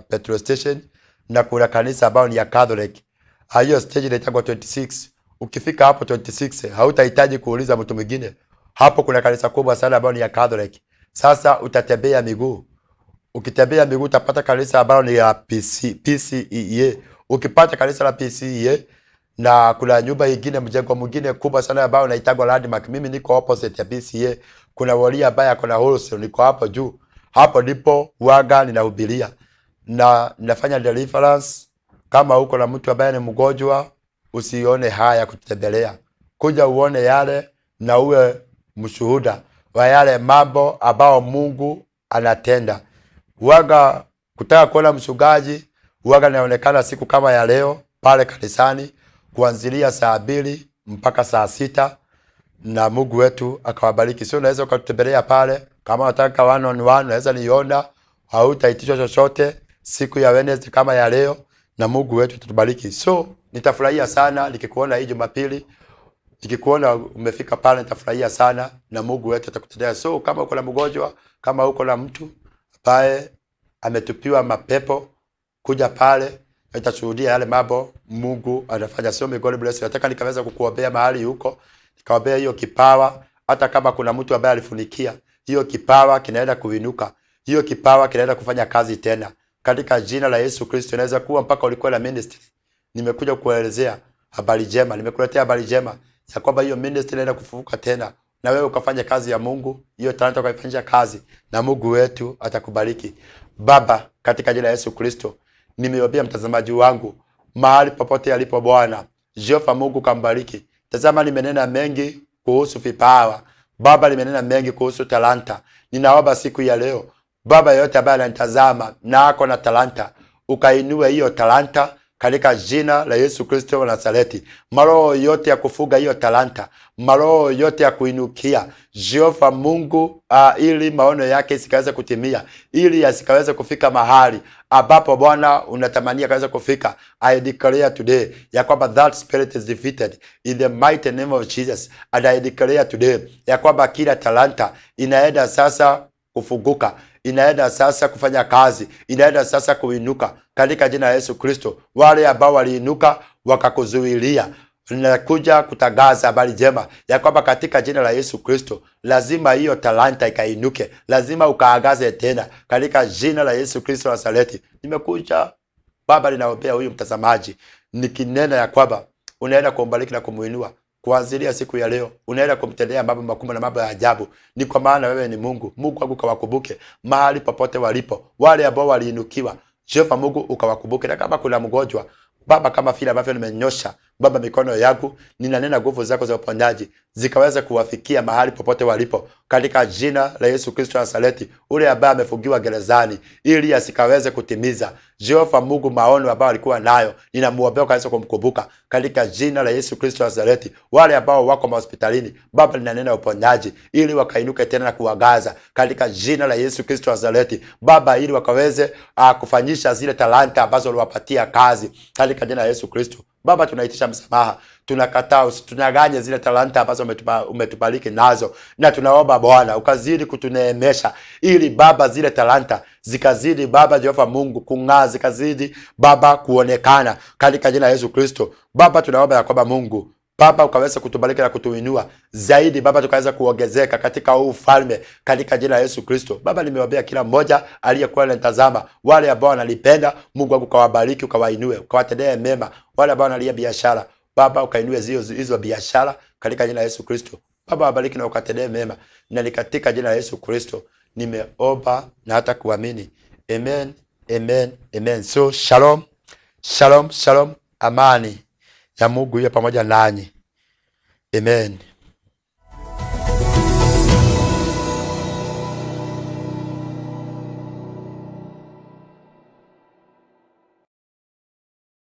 petrol station na kuna kanisa ambayo ni ya Catholic. Hiyo stage inaitwa 26. Ukifika hapo 26 hautahitaji kuuliza mtu mwingine. Hapo kuna kanisa kubwa sana ambayo ni ya Catholic. Sasa utatembea miguu. Ukitembea miguu utapata kanisa ambalo ni ya PCEA. Ukipata kanisa la PCEA na kuna nyumba nyingine, mjengo mwingine kubwa sana ambao unaitagwa Landmark. Mimi niko opposite ya PCA. Kuna walia ambaye ako na wholesale, niko hapo juu. Hapo ndipo waga ninahubiria na ninafanya deliverance. Kama uko na mtu ambaye ni mgonjwa, usione haya kutembelea, kuja uone yale na uwe mshuhuda wa yale mambo ambao Mungu anatenda. Waga kutaka kuona mchungaji, waga naonekana siku kama ya leo pale kanisani kuanzilia saa 2 mpaka saa 6, na Mungu wetu akawabariki. Sio, unaweza ukatutembelea pale kama unataka one on one, unaweza niona, hautaitishwa chochote siku ya Wednesday kama ya leo, na Mungu wetu atatubariki. So nitafurahia sana nikikuona hii Jumapili, nikikuona umefika pale nitafurahia sana, na Mungu wetu atakutendea. So kama uko na mgonjwa, kama uko na mtu ambaye ametupiwa mapepo, kuja pale nitashuhudia yale mambo Mungu anafanya. So may God bless you. Nataka nikaweza kukuombea mahali huko, nikaombea hiyo kipawa, hata kama kuna mtu ambaye alifunikia hiyo kipawa, kinaenda kuinuka, hiyo kipawa kinaenda kufanya kazi tena katika jina la Yesu Kristo. Inaweza kuwa mpaka ulikuwa na ministry, nimekuja kuelezea habari njema, nimekuletea habari njema ya kwamba hiyo ministry inaenda kufufuka tena, na wewe ukafanya kazi ya Mungu, hiyo talanta ukaifanyisha kazi, na Mungu wetu atakubariki. Baba, katika jina la Yesu Kristo, nimeombea mtazamaji wangu mahali popote alipo, Bwana Jehova Mungu kambariki. Tazama, nimenena mengi kuhusu vipawa Baba, nimenena mengi kuhusu talanta. Ninaomba siku ya leo Baba, yote ambaye ananitazama na ako na talanta, ukainue hiyo talanta katika jina la Yesu Kristo wa Nazareti. Maroho yote ya kufuga hiyo talanta, maroho yote ya kuinukia Jehova Mungu, ili maono yake isikaweze kutimia, ili asikaweze kufika mahali ambapo Bwana unatamania kaweze kufika. I declare today ya kwamba that spirit is defeated in the mighty name of Jesus, and I declare today ya kwamba kila talanta inaenda sasa kufunguka, inaenda sasa kufanya kazi, inaenda sasa kuinuka katika jina la Yesu Kristo. Wale ambao waliinuka wakakuzuilia, ninakuja kutangaza habari njema ya kwamba katika jina la Yesu Kristo lazima hiyo talanta ikainuke, lazima ukaangaze tena katika jina la Yesu Kristo wa Nazareti. Nimekuja Baba, ninaombea huyu mtazamaji nikinena ya kwamba unaenda kumbariki na kumuinua kuanzilia siku ya leo, unaenda kumtendea mambo makubwa na mambo ya ajabu. Ni kwa maana wewe ni Mungu. Mungu wangu, ukawakumbuke mahali popote walipo, wale ambao waliinukiwa. Jehova Mungu ukawakumbuke, na kama kuna mgonjwa Baba, kama vile ambavyo nimenyosha Baba mikono yangu, ninanena nguvu zako za uponyaji zikaweza kuwafikia mahali popote walipo katika jina la Yesu Kristo wa Nazareti. Ule ambaye amefungiwa gerezani ili asikaweze kutimiza Jehova Mungu maono ambayo alikuwa nayo, ninamuombea ukaweze kumkumbuka katika jina la Yesu Kristo wa Nazareti. Wale ambao wako mahospitalini Baba, ninanena uponyaji ili wakainuke tena na kuangaza katika jina la Yesu Kristo wa Nazareti Baba, ili wakaweze kufanyisha zile talanta ambazo uliwapatia kazi katika jina la Yesu Kristo. Baba, tunaitisha msamaha, tunakataa usitunyang'anye zile talanta ambazo umetubariki nazo, na tunaomba Bwana ukazidi kutuneemesha, ili Baba zile talanta zikazidi Baba Jehova Mungu kung'aa, zikazidi Baba kuonekana katika jina la Yesu Kristo. Baba, tunaomba ya kwamba Mungu Baba, ukaweza kutubariki na kutuinua zaidi Baba, tukaweza kuongezeka katika huu ufalme katika jina la Yesu Kristo. Baba, nimewaambia kila mmoja aliyekuwa ananitazama, wale ambao wanalipenda Mungu wangu, ukawabariki, ukawainue, ukawatendee mema. Wale ambao wanalia biashara Baba, ukainue hizo biashara katika jina la Yesu Kristo. Baba, wabariki na ukatendee mema, na ni katika jina la Yesu Kristo nimeomba na hata kuamini. Amen, amen, amen. So shalom, shalom, shalom. Amani ya Mungu iwe pamoja nanyi. Amen.